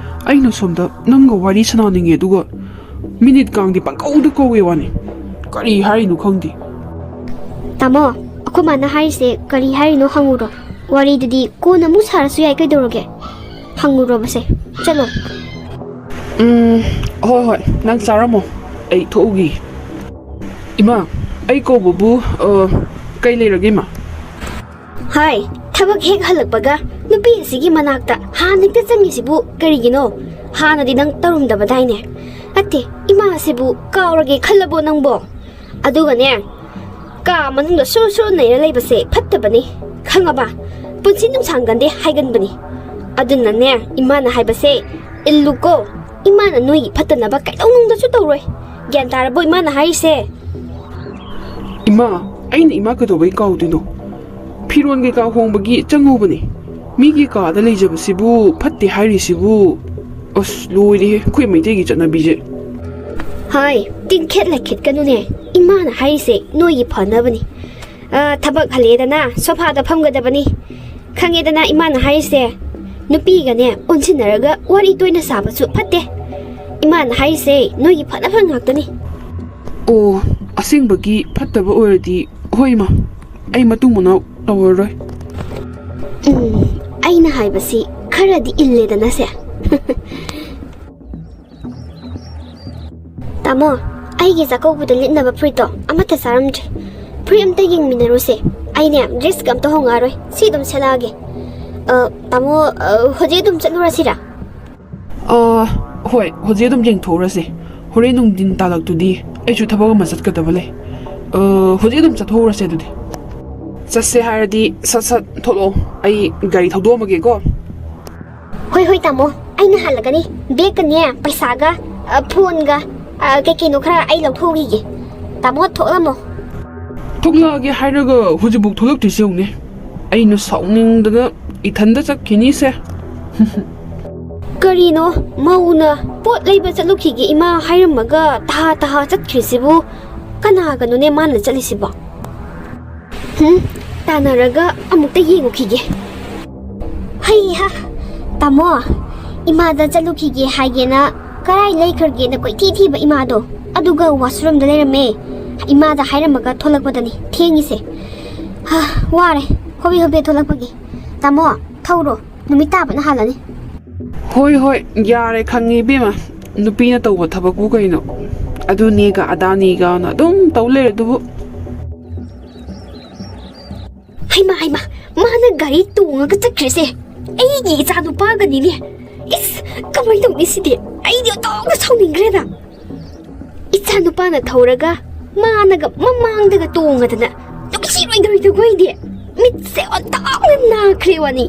ꯑꯩꯅ ꯁꯣꯝꯗ ꯅꯪꯒ ꯋꯥꯔꯤ ꯁꯥꯟꯅꯅꯤꯡꯉꯦ, ꯑꯗꯨꯒ ꯃꯤꯅꯤꯠ ꯀꯥꯡꯗꯤ ꯄꯪꯀꯧꯗ ꯀꯧꯋꯦ ꯋꯥꯅꯤ꯫ ꯀꯔꯤ ꯍꯥꯏꯔꯤꯅꯣ ꯈꯪꯗꯦ꯫ ꯇꯥꯃꯣ, ꯑꯩꯈꯣꯏ ꯃꯥꯅ ꯍꯥꯏꯔꯤꯁꯦ ꯀꯔꯤ ꯍꯥꯏꯔꯤꯅꯣ ꯍꯪꯉꯨꯔꯣ꯫ ꯋꯥꯔꯤꯗꯨꯗꯤ ꯀꯣꯟꯅ ꯑꯃꯨꯛ ꯁꯥꯔꯁꯨ ꯌꯥꯏ, ꯀꯩꯗꯧꯔꯒꯦ? ꯍꯪꯉꯨꯔꯣꯕꯁꯦ꯫ ꯆꯠꯂꯣ꯫ ꯎꯝ, ꯍꯣꯏ, ꯍꯣꯏ, ꯅꯪ ꯆꯥꯔꯝꯃꯣ, ꯑꯩ ꯊꯣꯛꯎꯈꯤ꯫ ꯏꯃꯥ, ꯑꯩ ꯀꯧꯕꯕꯨ, ꯑ, ꯀꯩ ꯂꯩꯔꯒꯦ, ꯏꯃꯥ? ꯍꯥꯏ, ꯊꯕꯛ ꯍꯦꯛ ꯍꯜꯂꯛꯄꯒ ꯅꯨꯄꯤ ꯑꯁꯤꯒꯤ ꯃꯅꯥꯛꯇ ꯍꯥꯟꯅ ꯍꯦꯛꯇ ꯆꯪꯉꯤꯁꯤꯕꯨ ꯀꯔꯤꯒꯤꯅꯣ? ꯍꯥꯟꯅꯗꯤ ꯅꯪ ꯇꯧꯔꯝꯗꯕꯗꯥꯏꯅꯦ? ꯅꯠꯇꯦ, ꯏꯃꯥ ꯑꯁꯤꯕꯨ ꯀꯥꯎꯔꯒꯦ ꯈꯜꯂꯕꯣ ꯅꯪꯕꯣ? ꯑꯗꯨꯒꯅꯦ, ꯀꯥ ꯃꯅꯨꯡꯗ ꯁꯨꯔ ꯁꯨꯔ ꯅꯩꯔ ꯂꯩꯕꯁꯦ ꯐꯠꯇꯕꯅꯤ, ꯈꯪꯉꯕ? ꯄꯨꯟꯁꯤ ꯅꯨꯡꯁꯥꯡꯒꯟꯗꯦ ꯍꯥꯏꯒꯟꯕꯅꯤ꯫ ꯑꯗꯨꯅꯅꯦ, ꯏꯃꯥꯅ ꯍꯥꯏꯕꯁꯦ ꯏꯜꯂꯨꯀꯣ꯫ ꯏꯃꯥꯅ ꯅꯣꯏꯒꯤ ꯐꯠꯇꯅꯕ ꯀꯩꯗꯧꯅꯨꯡꯗꯁꯨ ꯇꯧꯔꯣꯏ꯫ ꯒ꯭ꯌꯥꯟ ꯇꯥꯔꯕꯣ ꯏꯃꯥꯅ ꯍꯥꯏꯔꯤꯁꯦ? ꯏꯃꯥ, ꯑꯩꯅ ꯏꯃꯥ ꯀꯩꯗꯧꯕꯩ ꯀꯥꯎꯗꯣꯏꯅꯣ? ꯐꯤꯔꯣꯟ ꯀꯩꯀꯥ ꯍꯣꯡꯕꯒꯤ ꯆꯪꯉꯨꯕꯅꯤ꯫ ꯃꯤꯒꯤ ꯀꯥꯗ ꯂꯩꯖꯕꯁꯤꯕꯨ ꯐꯠꯇꯦ ꯍꯥꯏꯔꯤꯁꯤꯕꯨ? ꯑꯁ, ꯂꯣꯏꯔꯦꯍꯦ, ꯑꯩꯈꯣꯏ ꯃꯩꯇꯩꯒꯤ ꯆꯠꯅꯕꯤꯁꯦ꯫ ꯍꯥꯏ, ꯇꯤꯡꯈꯦꯠ ꯂꯩꯈꯦꯠꯀꯅꯨꯅꯦ꯫ ꯏꯃꯥꯅ ꯍꯥꯏꯔꯤꯁꯦ ꯅꯣꯏꯒꯤ ꯐꯅꯕꯅꯤ꯫ ꯑ, ꯊꯕꯛ ꯍꯜꯂꯛꯑꯦꯗꯅ ꯁꯣꯐꯥꯗ ꯐꯝꯒꯗꯕꯅꯤ꯫ ꯈꯪꯉꯦꯗꯅ ꯏꯃꯥꯅ ꯍꯥꯏꯔꯤꯁꯦ꯫ ꯅꯨꯄꯤꯒꯅꯦ ꯑꯣꯟꯁꯤꯟꯅꯔꯒ ꯋꯥꯔꯤ ꯇꯣꯏꯅ ꯁꯥꯕꯁꯨ ꯐꯠꯇꯦ꯫ ꯏꯃꯥꯅ ꯍꯥꯏꯔꯤꯁꯦ ꯅꯣꯏꯒꯤ ꯐꯅꯕ ꯉꯥꯛꯇꯅꯤ꯫ ꯑꯣ, ꯑꯁꯦꯡꯕꯒꯤ ꯐꯠꯇꯕ ꯑꯣꯏꯔꯗꯤ, ꯍꯣꯏ ꯏꯃꯥ, ꯑꯩ ꯃꯇꯨꯡ ꯃꯅꯥꯎ ꯇꯧꯔꯔꯣꯏ꯫ ꯎꯝ, ꯑꯩꯅ ꯍꯥꯏꯕꯁꯤ ꯈꯔꯗꯤ ꯏꯜꯂꯦꯗꯅ ꯁꯦ꯫ ꯇꯥꯃꯣ, ꯑꯩꯒꯤ ꯆꯥꯛꯀꯧꯕꯗ ꯂꯤꯠꯅꯕ ꯐꯨꯔꯤꯠꯇꯣ ꯑꯃꯠꯇ ꯆꯥꯔꯝꯗ꯭ꯔꯦ꯫ ꯐꯨꯔꯤꯠ ꯑꯝꯇ ꯌꯦꯡꯃꯤꯟꯅꯔꯨꯁꯦ꯫ ꯑꯩꯅꯦ, ꯗ꯭ꯔꯦꯁꯀ ꯑꯝꯇ ꯍꯣꯡꯉꯛꯑꯔꯣꯏ꯫ ꯁꯤ ꯑꯗꯨꯝ ꯁꯦꯠꯂꯛꯑꯒꯦ꯫ ꯑ, ꯇꯥꯃꯣ, ꯑ, ꯍꯧꯖꯤꯛ ꯑꯗꯨꯝ ꯆꯠꯂꯨꯔꯁꯤꯔꯥ? ꯑ, ꯍꯣꯏ, ꯍꯧꯖꯤꯛ ꯑꯗꯨꯝ ꯌꯦꯡꯊꯣꯛꯎꯔꯁꯦ꯫ ꯍꯣꯔꯦꯟ ꯅꯨꯡꯊꯤꯟ ꯇꯥꯜꯂꯛꯇꯨꯗꯤ ꯑꯩꯁꯨ ꯊꯕꯛ ꯑꯃ ꯆꯠꯀꯗꯕ ꯂꯩ꯫ ꯑ, ꯍꯧꯖꯤꯛ ꯑꯗꯨꯝ ꯆꯠꯊꯣꯛꯎꯔꯁꯦ ꯑꯗꯨꯗꯤ꯫ ꯆꯠꯁꯦ ꯍꯥꯏꯔꯗꯤ ꯁꯠ ꯁꯠ ꯊꯣꯛꯂꯛꯑꯣ꯫ ꯑꯩ ꯒꯥꯔꯤ ꯊꯧꯗꯣꯛꯑꯝꯃꯒꯦꯀꯣ꯫ ꯍꯣꯏ, ꯍꯣꯏ, ꯇꯥꯃꯣ꯫ ꯑꯩꯅ ꯍꯥꯜꯂꯒꯅꯤ꯫ ꯕꯦꯒꯀꯅꯦ, ꯄꯩꯁꯥꯒ, ꯑ, ꯐꯣꯟꯒ, ꯑ, ꯀꯩ ꯀꯩꯅꯣ ꯈꯔ ꯑꯩ ꯂꯧꯊꯣꯛꯎꯈꯤꯒꯦ꯫ ꯇꯥꯃꯣ, ꯊꯣꯛꯂꯝꯃꯣ꯫ ꯊꯣꯛꯂꯛꯑꯒꯦ ꯍꯥꯏꯔꯒ ꯍꯧꯖꯤꯛꯐꯥꯎ ꯊꯣꯛꯂꯛꯇ꯭ꯔꯤꯁꯦ ꯌꯦꯡꯉꯨꯅꯦ꯫ ꯑꯩꯅ ꯁꯥꯎꯅꯤꯡꯗꯅ ꯏꯊꯟꯗ ꯆꯠꯈꯤꯅꯤꯁꯦ꯫ ꯀꯔꯤꯅꯣ, ꯃꯧꯅ ꯄꯣꯠ ꯂꯩꯕ ꯆꯠꯂꯨꯈꯤꯒꯦ ꯏꯃꯥ ꯍꯥꯏꯔꯝꯃꯒ ꯇꯍꯥ ꯇꯍꯥ ꯆꯠꯈ꯭ꯔꯤꯁꯤꯕꯨ? ꯀꯅꯥꯒꯅꯣꯅꯦ ꯃꯥꯅ ꯆꯠꯂꯤꯁꯤꯕꯣ? ꯎꯝ, ꯇꯥꯟꯅꯔꯒ ꯑꯃꯨꯛꯇ ꯌꯦꯡꯉꯨꯈꯤꯒꯦ꯫ ꯍꯩꯍꯥ, ꯇꯥꯃꯣ, ꯏꯃꯥꯗ ꯆꯠꯂꯨꯈꯤꯒꯦ ꯍꯥꯏꯒꯦꯅ ꯀꯔꯥꯏ ꯂꯩꯈ꯭ꯔꯒꯦꯅ ꯀꯣꯏꯊꯤ ꯊꯤꯕ ꯏꯃꯥꯗꯣ, ꯑꯗꯨꯒ ꯋꯥꯁꯔꯨꯝꯗ ꯂꯩꯔꯝꯃꯦ꯫ ꯏꯃꯥꯗ ꯍꯥꯏꯔꯝꯃꯒ ꯊꯣꯛꯂꯛꯄꯗꯅꯤ ꯊꯦꯡꯉꯤꯁꯦ꯫ ꯍꯥ, ꯋꯥꯔꯦ, ꯍꯣꯕꯦ ꯍꯣꯕꯦ ꯊꯣꯛꯂꯛꯄꯒꯤ꯫ ꯇꯥꯃꯣ, ꯊꯧꯔꯣ, ꯅꯨꯃꯤꯠ ꯇꯥꯕꯅ ꯍꯥꯜꯂꯅꯤ꯫ ꯍꯣꯏ ꯍꯣꯏ, ꯌꯥꯔꯦ, ꯈꯪꯉꯦ ꯏꯕꯦꯝꯃ꯫ ꯅꯨꯄꯤꯅ ꯇꯧꯕ ꯊꯕꯛꯄꯨ ꯀꯩꯅꯣ? ꯑꯗꯨꯅꯦꯒ ꯑꯗꯥꯅꯦꯒꯅ ꯑꯗꯨꯝ ꯇꯧ ꯂꯩꯔꯦ ꯑꯗꯨꯕꯨ꯫ ꯍꯩꯃꯥ ꯍꯩꯃꯥ, ꯃꯥꯅ ꯒꯥꯔꯤ ꯇꯣꯡꯉꯒ ꯆꯠꯈ꯭ꯔꯤꯁꯦ ꯑꯩꯒꯤ ꯏꯆꯥ ꯅꯨꯄꯥꯒꯅꯤꯅꯦ꯫ ꯏꯁ, ꯀꯃꯥꯏꯅ ꯇꯧꯅꯤ ꯁꯤꯗꯤ? ꯑꯩꯗꯤ ꯑꯣꯟꯊꯣꯛꯅ ꯁꯥꯎꯅꯤꯡꯈ꯭ꯔꯦꯗ꯫ ꯏꯆꯥ ꯅꯨꯄꯥꯅ ꯊꯧꯔꯒ ꯃꯥꯅꯒ ꯃꯃꯥꯡꯗꯒ ꯇꯣꯡꯉꯗꯅ ꯅꯨꯡꯁꯤꯔꯣꯏꯗꯧꯔꯤꯗꯨꯕꯨ ꯑꯩꯗꯤ꯫ ꯃꯤꯠꯁꯦ ꯑꯣꯟꯊꯣꯛꯅ ꯅꯥꯈ꯭ꯔꯦ ꯋꯥꯅꯤ꯫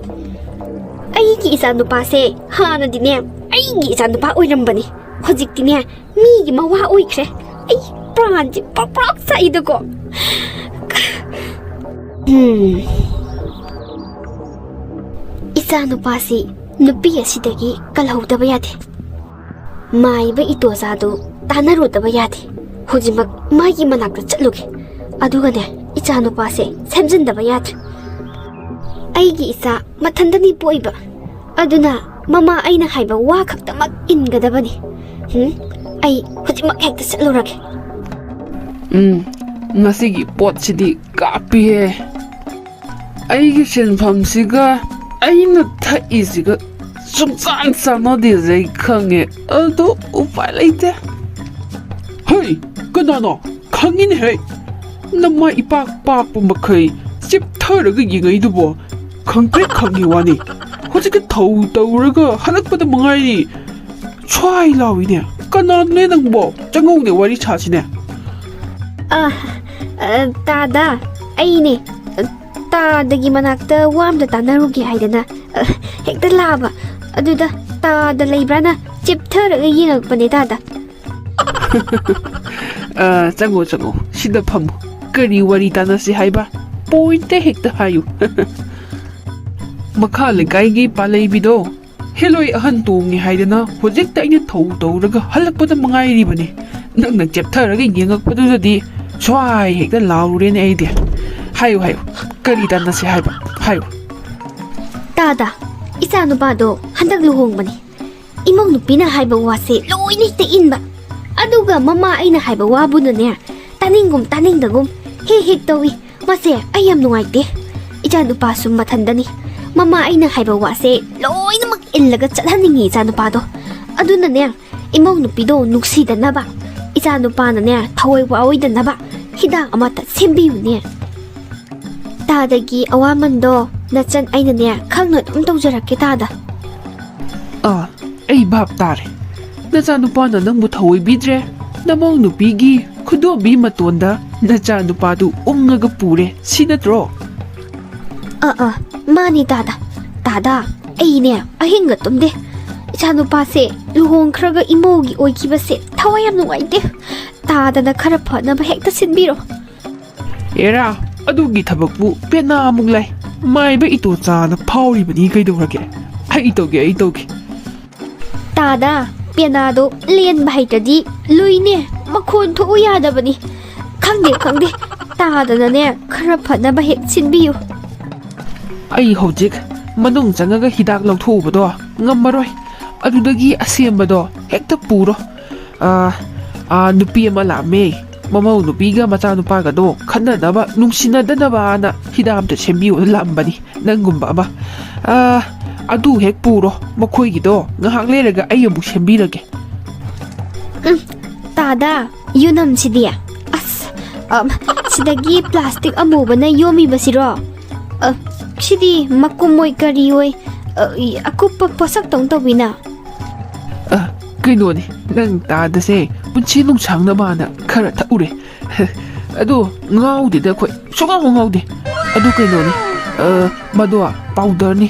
ꯑꯩꯒꯤ ꯏꯆꯥ ꯅꯨꯄꯥꯁꯦ ꯍꯥꯟꯅꯗꯤꯅꯦ ꯑꯩꯒꯤ ꯏꯆꯥ ꯅꯨꯄꯥ ꯑꯣꯏꯔꯝꯕꯅꯤ꯫ ꯍꯧꯖꯤꯛꯇꯤꯅꯦ ꯃꯤꯒꯤ ꯃꯋꯥ ꯑꯣꯏꯈ꯭ꯔꯦ꯫ ꯑꯩ ꯄ꯭ꯔꯥꯟꯁꯦ ꯄ꯭ꯔꯣꯛ ꯄ꯭ꯔꯣꯛ ꯆꯥꯛꯏꯗꯀꯣ꯫ ꯎꯝ꯫ ꯏꯆꯥ ꯅꯨꯄꯥꯁꯤ ꯅꯨꯄꯤ ꯑꯁꯤꯗꯒꯤ ꯀꯜꯍꯧꯗꯕ ꯌꯥꯗꯦ꯫ ꯃꯥꯏꯕ ꯏꯇꯣꯖꯥꯗꯨ ꯇꯥꯟꯅꯔꯨꯗꯕ ꯌꯥꯗꯦ꯫ ꯍꯧꯖꯤꯛꯃꯛ ꯃꯥꯒꯤ ꯃꯅꯥꯛꯇ ꯆꯠꯂꯨꯒꯦ꯫ ꯑꯗꯨꯒꯅꯦ, ꯏꯆꯥ ꯅꯨꯄꯥꯁꯦ ꯁꯦꯝꯖꯤꯟꯗꯕ ꯌꯥꯗ꯭ꯔꯦ꯫ ꯑꯩꯒꯤ ꯏꯆꯥ ꯃꯊꯟꯇꯅꯤ ꯄꯣꯛꯏꯕ꯫ ꯑꯗꯨꯅ ꯃꯃꯥ ꯑꯩꯅ ꯍꯥꯏꯕ ꯋꯥ ꯈꯛꯇꯃꯛ ꯏꯟꯒꯗꯕꯅꯤ꯫ ꯍꯨꯝ? ꯑꯩ ꯍꯧꯖꯤꯛꯃꯛ ꯍꯦꯛꯇ ꯆꯠꯂꯨꯔꯒꯦ꯫ ꯎꯝ, ꯉꯁꯤꯒꯤ ꯄꯣꯠꯁꯤꯗꯤ ꯀꯥꯞꯄꯤꯍꯦ꯫ ꯑꯩꯒꯤ ꯁꯤꯟꯐꯝꯁꯤꯒ ꯑꯩꯅ ꯊꯛꯏꯁꯤꯒ ꯁꯨꯡꯆꯥꯟ ꯆꯥꯟꯅꯗꯦꯁꯦ ꯑꯩ ꯈꯪꯉꯦ꯫ ꯑꯗꯣ ꯎꯄꯥꯏ ꯂꯩꯇꯦ꯫ ꯍꯩ, ꯀꯅꯥꯅꯣ? ꯈꯪꯉꯤꯅꯦ ꯍꯩ꯫ ꯅꯃꯥꯏ ꯏꯄꯥꯛ ꯄꯥꯛꯄ ꯃꯈꯩ ꯆꯤꯞꯊꯔꯒ ꯌꯦꯡꯉꯛꯏꯗꯨꯕꯣ? ꯈꯪꯄ꯭ꯔꯦꯛ ꯈꯪꯉꯤ ꯋꯥꯅꯤ꯫ ꯍꯧꯖꯤꯛꯇ ꯊꯧ ꯇꯧꯔꯒ ꯍꯜꯂꯛꯄꯗ ꯃꯉꯥꯏꯔꯤ꯫ ꯁ꯭ꯋꯥꯏ ꯂꯥꯎꯏꯅꯦ꯫ ꯀꯅꯥꯅꯣꯅꯦ ꯅꯪꯕꯣ? ꯆꯪꯉꯧꯅꯦ, ꯋꯥꯔꯤ ꯁꯥꯁꯤꯅꯦ꯫ ꯑ, ꯑ, ꯇꯥꯗ, ꯑꯩꯅꯦ꯫ ꯑ, ꯇꯥꯗꯒꯤ ꯃꯅꯥꯛꯇ ꯋꯥ ꯑꯝꯇ ꯇꯥꯟꯅꯔꯨꯒꯦ ꯍꯥꯏꯗꯅ, ꯑ, ꯍꯦꯛꯇ ꯂꯥꯛꯑꯕ꯫ ꯑꯗꯨꯗ ꯇꯥꯗ ꯂꯩꯕ꯭ꯔꯥꯅ ꯆꯤꯞꯊꯔꯒ ꯌꯦꯡꯉꯛꯄꯅꯦ ꯇꯥꯗ꯫ ꯑ, ꯆꯪꯉꯣ, ꯆꯪꯉꯣ꯫ ꯁꯤꯗ ꯐꯝꯃꯨ꯫ ꯀꯔꯤ ꯋꯥꯔꯤ ꯇꯥꯟꯅꯁꯤ ꯍꯥꯏꯕ? ꯄꯣꯏꯟꯇ ꯍꯦꯛꯇ ꯍꯥꯏꯌꯨ꯫ ꯃꯈꯥ ꯂꯩꯀꯥꯏꯒꯤ ꯄꯥꯂꯩꯕꯤꯗꯣ ꯍꯦꯂꯣꯏ ꯑꯍꯟ ꯇꯣꯡꯉꯦ ꯍꯥꯏꯗꯅ ꯍꯧꯖꯤꯛꯇ ꯑꯩꯅ ꯊꯧ ꯇꯧꯔꯒ ꯍꯜꯂꯛꯄꯗ ꯃꯉꯥꯏꯔꯤꯕꯅꯤ꯫ ꯅꯪꯅ ꯆꯦꯞꯊꯔꯒ ꯌꯦꯡꯉꯛꯄꯗꯨꯗꯗꯤ ꯁ꯭ꯋꯥꯏ ꯍꯦꯛꯇ ꯂꯥꯎꯔꯨꯔꯦꯅꯦ ꯑꯩꯗꯤ꯫ ꯍꯥꯏꯌꯨ, ꯍꯥꯏꯌꯨ꯫ ꯀꯔꯤ ꯇꯥꯟꯅꯁꯦ ꯍꯥꯏꯕ? ꯍꯥꯏꯌꯨ꯫ ꯇꯥꯗ, ꯏꯆꯥ ꯅꯨꯄꯥꯗꯣ ꯍꯟꯗꯛ ꯂꯨꯍꯣꯡꯕꯅꯤ꯫ ꯏꯃꯧ ꯅꯨꯄꯤꯅ ꯍꯥꯏꯕ ꯋꯥꯁꯦ ꯂꯣꯏꯅ ꯍꯦꯛꯇ ꯏꯟꯕ꯫ ꯑꯗꯨꯒ ꯃꯃꯥ ꯑꯩꯅ ꯍꯥꯏꯕ ꯋꯥꯕꯨꯅꯅꯦ, ꯇꯥꯅꯤꯡꯒꯨꯝ ꯇꯥꯅꯤꯡꯗꯒꯨꯝ ꯍꯦꯛ ꯍꯦꯛ ꯇꯧꯏ꯫ ꯃꯁꯦ ꯑꯩ ꯌꯥꯝ ꯅꯨꯡꯉꯥꯏꯇꯦ꯫ ꯏꯆꯥ ꯅꯨꯄꯥꯁꯨ ꯃꯊꯟꯗꯅꯤ꯫ ꯃꯃꯥ ꯑꯩꯅ ꯍꯥꯏꯕ ꯋꯥꯁꯦ ꯂꯣꯏꯅꯃꯛ ꯏꯜꯂꯒ ꯆꯠꯍꯟꯅꯤꯡꯉꯤ ꯏꯆꯥ ꯅꯨꯄꯥꯗꯣ꯫ ꯑꯗꯨꯅꯅꯦ, ꯏꯃꯧ ꯅꯨꯄꯤꯗꯣ ꯅꯨꯡꯁꯤꯗꯅꯕ, ꯏꯆꯥ ꯅꯨꯄꯥꯅꯅꯦ ꯊꯋꯥꯏ ꯋꯥꯑꯣꯏꯗꯅꯕ ꯍꯤꯗꯥꯛ ꯑꯃꯇ ꯁꯦꯝꯕꯤꯌꯨꯅꯦ꯫ ꯇꯥꯗꯒꯤ ꯑꯋꯥꯃꯟꯗꯣ ꯅꯆꯟ ꯑꯩꯅꯅꯦ ꯈꯪꯅ ꯑꯗꯨꯝ ꯇꯧꯖꯔꯛꯀꯦ ꯇꯥꯗ꯫ ꯑꯥ, ꯑꯩ ꯚꯥꯞ ꯇꯥꯔꯦ꯫ ꯅꯆꯥꯅꯨꯄꯥꯅ ꯅꯪꯕꯨ ꯊꯑꯣꯏꯕꯤꯗ꯭ꯔꯦ꯫ ꯅꯃꯧ ꯅꯨꯄꯤꯒꯤ ꯈꯨꯗꯣꯝꯕꯤ ꯃꯇꯣꯟꯗ ꯅꯆꯥꯅꯨꯄꯥꯗꯨ ꯎꯪꯉꯒ ꯄꯨꯔꯦ, ꯁꯤ ꯅꯠꯇ꯭ꯔꯣ? ꯑꯥ ꯑꯥ, ꯃꯥꯅꯤ ꯇꯥꯗ꯫ ꯇꯥꯗ, ꯑꯩꯅꯦ ꯑꯍꯤꯡꯒ ꯇꯨꯝꯗꯦ꯫ ꯏꯆꯥ ꯅꯨꯄꯥꯁꯦ ꯂꯨꯍꯣꯡꯈ꯭ꯔꯒ ꯏꯃꯧꯒꯤ ꯑꯣꯏꯈꯤꯕꯁꯦ ꯊꯋꯥꯏ ꯌꯥꯝ ꯅꯨꯡꯉꯥꯏꯇꯦ꯫ ꯇꯥꯗꯅ ꯈꯔ ꯐꯅꯕ ꯍꯦꯛꯇ ꯁꯤꯟꯕꯤꯔꯣ꯫ ꯑꯦꯔꯥ, ꯑꯗꯨꯒꯤ ꯊꯕꯛꯄꯨ ꯄꯦꯅꯥꯃꯨꯛ ꯂꯩ꯫ ꯃꯥꯏꯕ ꯏꯇꯣꯆꯥꯅ ꯐꯥꯎꯔꯤꯕꯅꯤ, ꯀꯩꯗꯧꯔꯒꯦ? ꯑꯩ ꯇꯧꯒꯦ, ꯑꯩ ꯇꯧꯒꯦ꯫ ꯇꯥꯗ, ꯄꯦꯅꯥꯗꯣ ꯂꯦꯟꯕ ꯍꯩꯇ꯭ꯔꯗꯤ ꯂꯨꯏꯅꯦ, ꯃꯈꯣꯟ ꯊꯣꯛꯎ ꯌꯥꯗꯕꯅꯤ꯫ ꯈꯪꯗꯦ ꯈꯪꯗꯦ, ꯇꯥꯗꯅꯅꯦ ꯈꯔ ꯐꯅꯕ ꯍꯦꯛ ꯁꯤꯟꯕꯤꯌꯨ꯫ ꯑꯩ ꯍꯧꯖꯤꯛ ꯃꯅꯨꯡ ꯆꯪꯉꯒ ꯍꯤꯗꯥꯛ ꯂꯧꯊꯣꯛꯎꯕꯗꯣ ꯉꯝꯃꯔꯣꯏ꯫ ꯑꯗꯨꯗꯒꯤ ꯑꯁꯦꯝꯕꯗꯣ ꯍꯦꯛꯇ ꯄꯨꯔꯣ꯫ ꯑꯥ, ꯑꯥ, ꯅꯨꯄꯤ ꯑꯃ ꯂꯥꯛꯑꯝꯃꯦ꯫ ꯃꯃꯧ ꯅꯨꯄꯤꯒ ꯃꯆꯥꯅꯨꯄꯥꯒꯗꯣ ꯈꯠꯅꯗꯕ, ꯅꯨꯡꯁꯤꯅꯗꯅꯕꯅ ꯍꯤꯗꯥꯛ ꯑꯝꯇ ꯁꯦꯝꯕꯤꯌꯣꯅ ꯂꯥꯛꯑꯝꯕꯅꯤ꯫ ꯅꯪꯒꯨꯝꯕ ꯑꯃ꯫ ꯑꯥ, ꯑꯗꯨ ꯍꯦꯛ ꯄꯨꯔꯣ꯫ ꯃꯈꯣꯏꯒꯤꯗꯣ ꯉꯥꯏꯍꯥꯛ ꯂꯩꯔꯒ ꯑꯩ ꯑꯃꯨꯛ ꯁꯦꯝꯕꯤꯔꯒꯦ꯫ ꯎꯝ, ꯇꯥꯗ, ꯌꯨꯅꯝꯁꯤꯗꯤ꯫ ꯑꯁ, ꯑꯝ, ꯁꯤꯗꯒꯤ ꯄ꯭ꯂꯥꯁꯇꯤꯛ ꯑꯃꯨꯕꯅ ꯌꯣꯝꯃꯤꯕꯁꯤꯔꯣ? ꯑ, ꯁꯤꯗꯤ ꯃꯀꯨꯝ ꯑꯣꯏ ꯀꯔꯤ ꯑꯣꯏ, ꯑ, ꯏ-, ꯑꯀꯨꯞꯄ ꯄꯣꯠꯁꯛꯇꯧꯅ ꯇꯧꯕꯤꯅ꯫ ꯑ, ꯀꯩꯅꯣꯅꯦ, ꯅꯪ ꯇꯥꯗꯁꯦ ꯄꯨꯟꯁꯤ ꯅꯨꯡꯁꯥꯡꯅꯕꯅ ꯈꯔ ꯊꯛꯎꯔꯦ꯫ ꯑꯗꯣ ꯉꯥꯎꯗꯦꯗ ꯑꯩꯈꯣꯏ, ꯁꯨꯡꯉꯥꯎ ꯉꯥꯎꯗꯦ꯫ ꯑꯗꯨ ꯀꯩꯅꯣꯅꯦ, ꯑ, ꯃꯗꯣ ꯄꯥꯎꯗꯔꯅꯤ꯫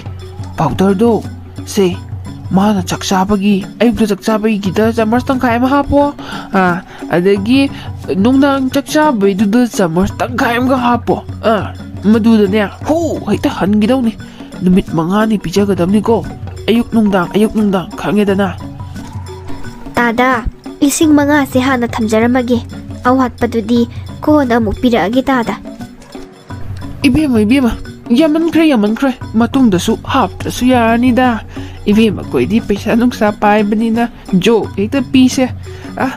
ꯄꯥꯎꯗꯔꯗꯣ ꯁꯦ, ꯃꯥꯅ ꯆꯥꯛ ꯆꯥꯕꯒꯤ, ꯑꯌꯨꯛꯇ ꯆꯥꯛ ꯆꯥꯕꯒꯤꯗ ꯆꯥꯃꯁ ꯇꯪꯈꯥꯏ ꯑꯃ ꯍꯥꯞꯄꯣ꯫ ꯑꯥ, ꯑꯗꯒꯤ ꯅꯨꯡꯗꯥꯡ ꯆꯥꯛ ꯆꯥꯕꯩꯗꯨꯗ ꯆꯥꯃꯁ ꯇꯪꯈꯥꯏ ꯑꯃꯒ ꯍꯥꯞꯄꯣ꯫ ꯑꯥ, ꯃꯗꯨꯗꯅꯦ ꯍꯣ ꯍꯦꯛꯇ ꯍꯟꯈꯤꯗꯧꯅꯤ꯫ ꯅꯨꯃꯤꯠ ꯃꯉꯥꯅꯤ ꯄꯤꯖꯒꯗꯕꯅꯤꯀꯣ, ꯑꯌꯨꯛ ꯅꯨꯡꯗꯥꯡ, ꯑꯌꯨꯛ ꯅꯨꯡꯗꯥꯡ, ꯈꯪꯉꯦꯗꯅ? ꯇꯥꯗ, ꯂꯤꯁꯤꯡ ꯃꯉꯥꯁꯦ ꯍꯥꯟꯅ ꯊꯝꯖꯔꯝꯃꯒꯦ, ꯑꯋꯥꯠꯄꯗꯨꯗꯤ ꯀꯣꯟꯅ ꯑꯃꯨꯛ ꯄꯤꯔꯛꯑꯒꯦ ꯇꯥꯗ꯫ ꯏꯕꯦꯝꯃ, ꯏꯕꯦꯝꯃ, ꯌꯥꯝꯃꯟꯈ꯭ꯔꯦ, ꯌꯥꯝꯃꯟꯈ꯭ꯔꯦ꯫ ꯃꯇꯨꯡꯗꯁꯨ ꯍꯥꯞꯇ꯭ꯔꯁꯨ ꯌꯥꯔꯅꯤꯗ꯫ ꯏꯕꯦꯝꯃ, ꯑꯩꯈꯣꯏꯗꯤ ꯄꯩꯁꯥ ꯅꯨꯡꯁꯥ ꯄꯥꯏꯕꯅꯤꯅ ꯖꯣ ꯍꯦꯛꯇ ꯄꯤꯁꯦ꯫ ꯑ,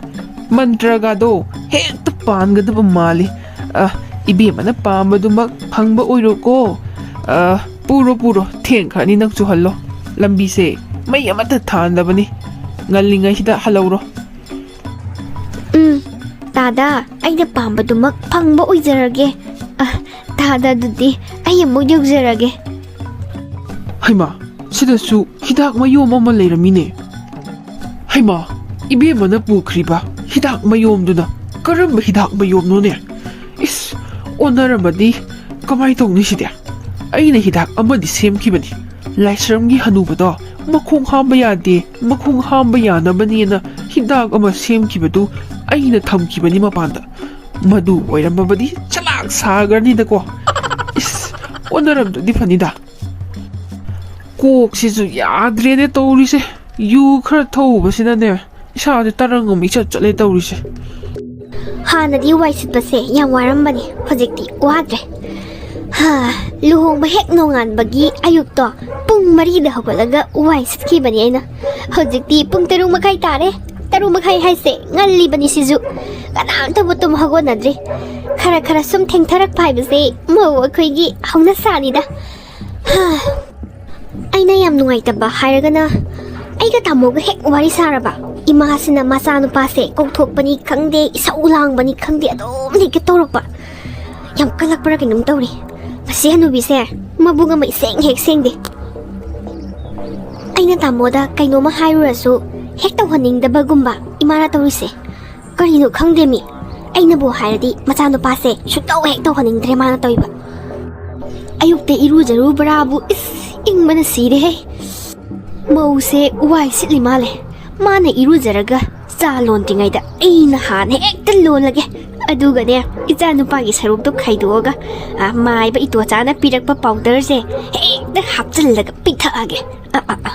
ꯃꯟꯇ꯭ꯔꯒꯗꯣ ꯍꯦꯛꯇ ꯄꯥꯟꯒꯗꯕ ꯃꯥꯜꯂꯤ꯫ ꯑ, ꯏꯕꯦꯝꯃꯅ ꯄꯥꯝꯕꯗꯨꯃꯛ ꯐꯪꯕ ꯑꯣꯏꯔꯣꯀꯣ꯫ ꯑ, ꯄꯨꯔꯣ, ꯄꯨꯔꯣ, ꯊꯦꯡꯈ꯭ꯔꯅꯤ, ꯅꯪ ꯆꯨꯍꯜꯂꯣ꯫ ꯂꯝꯕꯤꯁꯦ ꯃꯩ ꯑꯃꯠꯇ ꯊꯥꯟꯗꯕꯅꯤ꯫ ꯉꯜꯂꯤꯉꯩꯁꯤꯗ ꯍꯜꯍꯧꯔꯣ꯫ ꯎꯝ, ꯇꯥꯗ, ꯑꯩꯅ ꯄꯥꯝꯕꯗꯨꯃꯛ ꯐꯪꯕ ꯑꯣꯏꯖꯔꯒꯦ꯫ ꯑ, ꯇꯥꯗ, ꯑꯗꯨꯗꯤ ꯑꯩ ꯑꯃꯨꯛ ꯌꯧꯖꯔꯒꯦ꯫ ꯍꯩꯃꯥ, ꯁꯤꯗꯁꯨ ꯍꯤꯗꯥꯛ ꯃꯌꯣꯝ ꯑꯃ ꯂꯩꯔꯝꯃꯤꯅꯦ꯫ ꯍꯩꯃꯥ, ꯏꯕꯦꯝꯃꯅ ꯄꯨꯈ꯭ꯔꯤꯕ ꯍꯤꯗꯥꯛ ꯃꯌꯣꯝꯗꯨꯅ ꯀꯔꯝꯕ ꯍꯤꯗꯥꯛ ꯃꯌꯣꯝꯅꯣꯅꯦ? ꯏꯁ, ꯑꯣꯟꯅꯔꯝꯃꯗꯤ ꯀꯃꯥꯏ ꯇꯧꯅꯤ ꯁꯤꯗꯤ? ꯑꯩꯅ ꯍꯤꯗꯥꯛ ꯑꯃꯗꯤ ꯁꯦꯝꯈꯤꯕꯅꯤ꯫ ꯂꯥꯏꯁ꯭ꯔꯝꯒꯤ ꯍꯅꯨꯕꯗꯣ ꯃꯈꯣꯡ ꯍꯥꯝꯕ ꯌꯥꯗꯦ, ꯃꯈꯣꯡ ꯍꯥꯝꯕ ꯌꯥꯅꯕꯅꯦꯅ ꯍꯤꯗꯥꯛ ꯑꯃ ꯁꯦꯝꯈꯤꯕꯗꯨ ꯑꯩꯅ ꯊꯝꯈꯤꯕꯅꯤ ꯃꯄꯥꯟꯗ꯫ ꯃꯗꯨ ꯑꯣꯏꯔꯝꯃꯕꯗꯤ ꯆꯂꯥꯛ ꯁꯥꯈ꯭ꯔꯅꯤꯗꯀꯣ꯫ ꯏꯁ, ꯑꯣꯟꯅꯔꯝꯗ꯭ꯔꯗꯤ ꯐꯅꯤꯗ꯫ ꯀꯣꯛꯁꯤꯁꯨ ꯌꯥꯗ꯭ꯔꯦꯅꯦ ꯇꯧꯔꯤꯁꯦ꯫ ꯌꯨ ꯈꯔ ꯊꯛꯎꯕꯁꯤꯅꯅꯦ, ꯏꯁꯥꯁꯦ ꯇꯔꯪ ꯑꯃ ꯏꯆꯠ ꯆꯠꯂꯦ ꯇꯧꯔꯤꯁꯦ꯫ ꯍꯥꯟꯅꯗꯤ ꯋꯥꯏ ꯁꯤꯠꯄꯁꯦ ꯌꯥꯝ ꯋꯥꯔꯝꯕꯅꯦ, ꯍꯧꯖꯤꯛꯇꯤ ꯋꯥꯗ꯭ꯔꯦ꯫ ꯍꯥ, ꯂꯨꯍꯣꯡꯕ ꯍꯦꯛ ꯅꯣꯡꯉꯥꯟꯕꯒꯤ ꯑꯌꯨꯛꯇꯣ ꯄꯨꯡ ꯃꯔꯤꯗ ꯍꯧꯒꯠꯂꯒ ꯋꯥꯏ ꯁꯤꯠꯈꯤꯕꯅꯦ ꯑꯩꯅ꯫ ꯍꯧꯖꯤꯛꯇꯤ ꯄꯨꯡ ꯇꯔꯨꯛ ꯃꯈꯥꯏ ꯇꯥꯔꯦ꯫ ꯇꯔꯨꯛ ꯃꯈꯥꯏ ꯍꯥꯏꯁꯦ ꯉꯜꯂꯤꯕꯅꯤ ꯁꯤꯁꯨ꯫ ꯀꯅꯥꯝꯇꯕꯨ ꯇꯨꯝ ꯍꯧꯒꯠꯅꯗ꯭ꯔꯤ꯫ ꯈꯔ ꯈꯔ ꯁꯨꯝ ꯊꯦꯡꯊꯔꯛꯄ ꯍꯥꯏꯕꯁꯦ ꯃꯧ ꯑꯩꯈꯣꯏꯒꯤ ꯍꯧꯅꯁꯥꯅꯤꯗ꯫ ꯍꯥ꯫ ꯑꯩꯅ ꯌꯥꯝ ꯅꯨꯡꯉꯥꯏꯇꯕ ꯍꯥꯏꯔꯒꯅ, ꯑꯩꯒ ꯇꯥꯃꯣꯒ ꯍꯦꯛ ꯋꯥꯔꯤ ꯁꯥꯔꯕ, ꯏꯃꯥꯁꯤꯅ ꯃꯆꯥꯅꯨꯄꯥꯁꯦ ꯀꯧꯊꯣꯛꯄꯅꯤ ꯈꯪꯗꯦ, ꯏꯁꯧ ꯂꯥꯡꯕꯅꯤ ꯈꯪꯗꯦ, ꯑꯗꯨꯝ ꯍꯦꯛꯇ ꯇꯧꯔꯛꯄ꯫ ꯌꯥꯝ ꯀꯜꯂꯛꯄ꯭ꯔꯥ ꯀꯩꯅꯣꯝ ꯇꯧꯔꯦ꯫ ꯃꯁꯤ ꯍꯅꯨꯕꯤꯁꯦ ꯃꯕꯨꯛ ꯑꯃ ꯏꯁꯦꯡ ꯍꯦꯛ ꯁꯦꯡꯗꯦ꯫ ꯑꯩꯅ ꯇꯥꯃꯣꯗ ꯀꯩꯅꯣꯝꯃ ꯍꯥꯏꯔꯨꯔꯁꯨ ꯍꯦꯛ ꯇꯧꯍꯟꯅꯤꯡꯗꯕꯒꯨꯝꯕ ꯏꯃꯥꯅ ꯇꯧꯔꯤꯁꯦ꯫ ꯀꯔꯤꯅꯣ ꯈꯪꯗꯦꯃꯤ꯫ ꯑꯩꯅꯕꯨ ꯍꯥꯏꯔꯗꯤ ꯃꯆꯥꯅꯨꯄꯥꯁꯦ ꯁꯨꯛꯇꯧ ꯍꯦꯛ ꯇꯧꯍꯟꯅꯤꯡꯗ꯭ꯔꯦ ꯃꯥꯅ ꯇꯧꯔꯤꯕ꯫ ꯑꯌꯨꯛꯇ ꯏꯔꯨꯖꯔꯨꯕ꯭ꯔꯥꯕꯨ, ꯏꯁ, ꯏꯪꯕꯅ ꯁꯤꯔꯦꯍꯦ꯫ ꯃꯧꯁꯦ ꯋꯥꯏ ꯁꯤꯠꯂꯤ ꯃꯥꯜꯂꯦ꯫ ꯃꯥꯅ ꯏꯔꯨꯖꯔꯒ ꯆꯥ ꯂꯣꯟꯗ꯭ꯔꯤꯉꯩꯗ ꯑꯩꯅ ꯍꯥꯟꯅ ꯍꯦꯛꯇ ꯂꯣꯜꯂꯒꯦ꯫ ꯑꯗꯨꯒꯅꯦ, ꯏꯆꯥ ꯅꯨꯄꯥꯒꯤ ꯁꯔꯨꯛꯇꯣ ꯈꯥꯏꯗꯣꯛꯑꯒ, ꯑ, ꯃꯥꯏꯕ ꯏꯇꯣꯆꯥꯅ ꯄꯤꯔꯛꯄ ꯄꯥꯎꯗꯔꯁꯦ ꯍꯦꯛꯇ ꯍꯥꯞꯆꯤꯜꯂꯒ ꯄꯤꯊꯛꯑꯒꯦ꯫ ꯑ, ꯑ, ꯑ꯫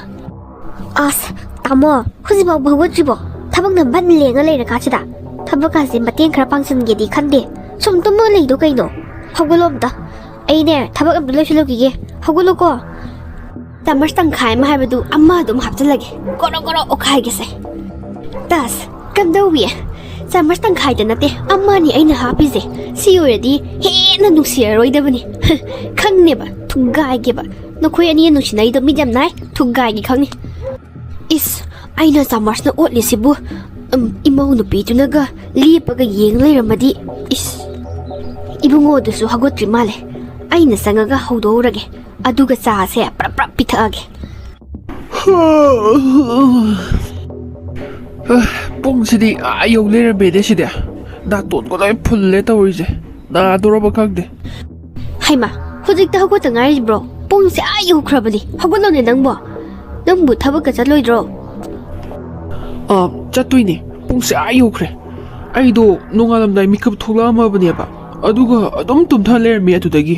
ꯑꯁ, ꯇꯥꯃꯣ, ꯍꯧꯖꯤꯛꯐꯥꯎꯕ ꯍꯧꯒꯠꯇ꯭ꯔꯤꯕꯣ? ꯊꯕꯛꯅ ꯕꯟ ꯂꯦꯡꯉ ꯂꯩꯔꯀꯥꯟꯁꯤꯗ꯫ ꯊꯕꯛꯀꯥꯁꯦ ꯃꯇꯦꯡ ꯈꯔ ꯄꯥꯡꯁꯤꯟꯒꯦꯗꯤ ꯈꯟꯗꯦ꯫ ꯁꯨꯝ ꯇꯨꯝꯃꯒ ꯂꯩꯗꯣ ꯀꯩꯅꯣ? ꯍꯧꯒꯠꯂꯣ ꯑꯝꯇ꯫ ꯑꯩꯅꯦ, ꯊꯕꯛ ꯑꯝꯇ ꯂꯣꯏꯁꯤꯜꯂꯨꯈꯤꯒꯦ꯫ ꯍꯧꯒꯠꯂꯨꯀꯣ꯫ ꯆꯥꯃꯁ ꯇꯪꯈꯥꯏ ꯑꯃ ꯍꯥꯏꯕꯗꯨ ꯑꯃ ꯑꯗꯨꯝ ꯍꯥꯞꯆꯤꯜꯂꯒꯦ꯫ ꯒꯣꯔꯣ ꯒꯣꯔꯣ ꯑꯣꯠꯈꯥꯏꯒꯦꯁꯦ꯫ ꯇꯁ, ꯀꯝꯗꯧꯋꯤ? ꯆꯥꯃꯁ ꯇꯪꯈꯥꯏꯗ ꯅꯠꯇꯦ, ꯑꯃꯅꯤ ꯑꯩꯅ ꯍꯥꯞꯄꯤꯁꯦ꯫ ꯁꯤ ꯑꯣꯏꯔꯗꯤ ꯍꯦꯟꯅ ꯅꯨꯡꯁꯤꯔꯔꯣꯏꯗꯕꯅꯤ꯫ ꯈꯪꯅꯦꯕ, ꯊꯨꯒꯥꯏꯒꯦꯕ꯫ ꯅꯈꯣꯏ ꯑꯅꯤ ꯅꯨꯡꯁꯤꯅꯩꯗꯣ ꯃꯤꯠ ꯌꯥꯝ ꯅꯥꯏ꯫ ꯊꯨꯒꯥꯏꯒꯦ ꯈꯪꯅꯤ꯫ ꯏꯁ, ꯑꯩꯅ ꯆꯥꯃꯁꯅ ꯑꯣꯠꯂꯤꯁꯤꯕꯨ, ꯎꯝ, ꯏꯃꯧ ꯅꯨꯄꯤꯗꯨꯅꯒ ꯂꯦꯞꯄꯒ ꯌꯦꯡ ꯂꯩꯔꯝꯃꯗꯤ꯫ ꯏꯁ, ꯏꯕꯨꯡꯉꯣꯗꯨꯁꯨ ꯍꯧꯒꯠꯇ꯭ꯔꯤ ꯃꯥꯜꯂꯦ꯫ ꯑꯩꯅ ꯆꯪꯉꯒ ꯍꯧꯗꯣꯛꯎꯔꯒꯦ, ꯑꯗꯨꯒ ꯆꯥꯁꯦ ꯄ꯭ꯔꯞ ꯄ꯭ꯔꯞ ꯄꯤꯊꯛꯑꯒꯦ꯫ ꯄꯨꯡꯁꯤꯗꯤ ꯑꯥ ꯌꯧ ꯂꯩꯔꯝꯃꯦꯅꯦ ꯁꯤꯗꯤ꯫ ꯅꯥꯇꯣꯟꯒ ꯂꯣꯏ ꯐꯨꯜꯂꯦ ꯇꯧꯔꯤꯁꯦ꯫ ꯅꯥꯗꯣꯔꯕ ꯈꯪꯗꯦ꯫ ꯍꯩꯃꯥ, ꯍꯧꯖꯤꯛꯇ ꯍꯧꯒꯠꯇ ꯉꯥꯏꯔꯤꯕ꯭ꯔꯣ? ꯄꯨꯡꯁꯦ ꯑꯥ ꯌꯧꯈ꯭ꯔꯕꯅꯤ꯫ ꯍꯧꯒꯠꯂꯣꯅꯦ ꯅꯪꯕꯣ꯫ ꯅꯪꯕꯨ ꯊꯕꯛꯀ ꯆꯠꯂꯣꯏꯗ꯭ꯔꯣ? ꯑꯥ, ꯆꯠꯇꯣꯏꯅꯦ꯫ ꯄꯨꯡꯁꯦ ꯑꯥ ꯌꯧꯈ꯭ꯔꯦ꯫ ꯑꯩꯗꯣ ꯅꯣꯡꯉꯥꯜꯂꯝꯗꯥꯏ ꯃꯤꯀꯞ ꯊꯣꯛꯂꯛꯑꯝꯃꯕꯅꯦꯕ, ꯑꯗꯨꯒ ꯑꯗꯨꯝ ꯇꯨꯝꯊ ꯂꯩꯔꯝꯃꯦ ꯑꯗꯨꯗꯒꯤ꯫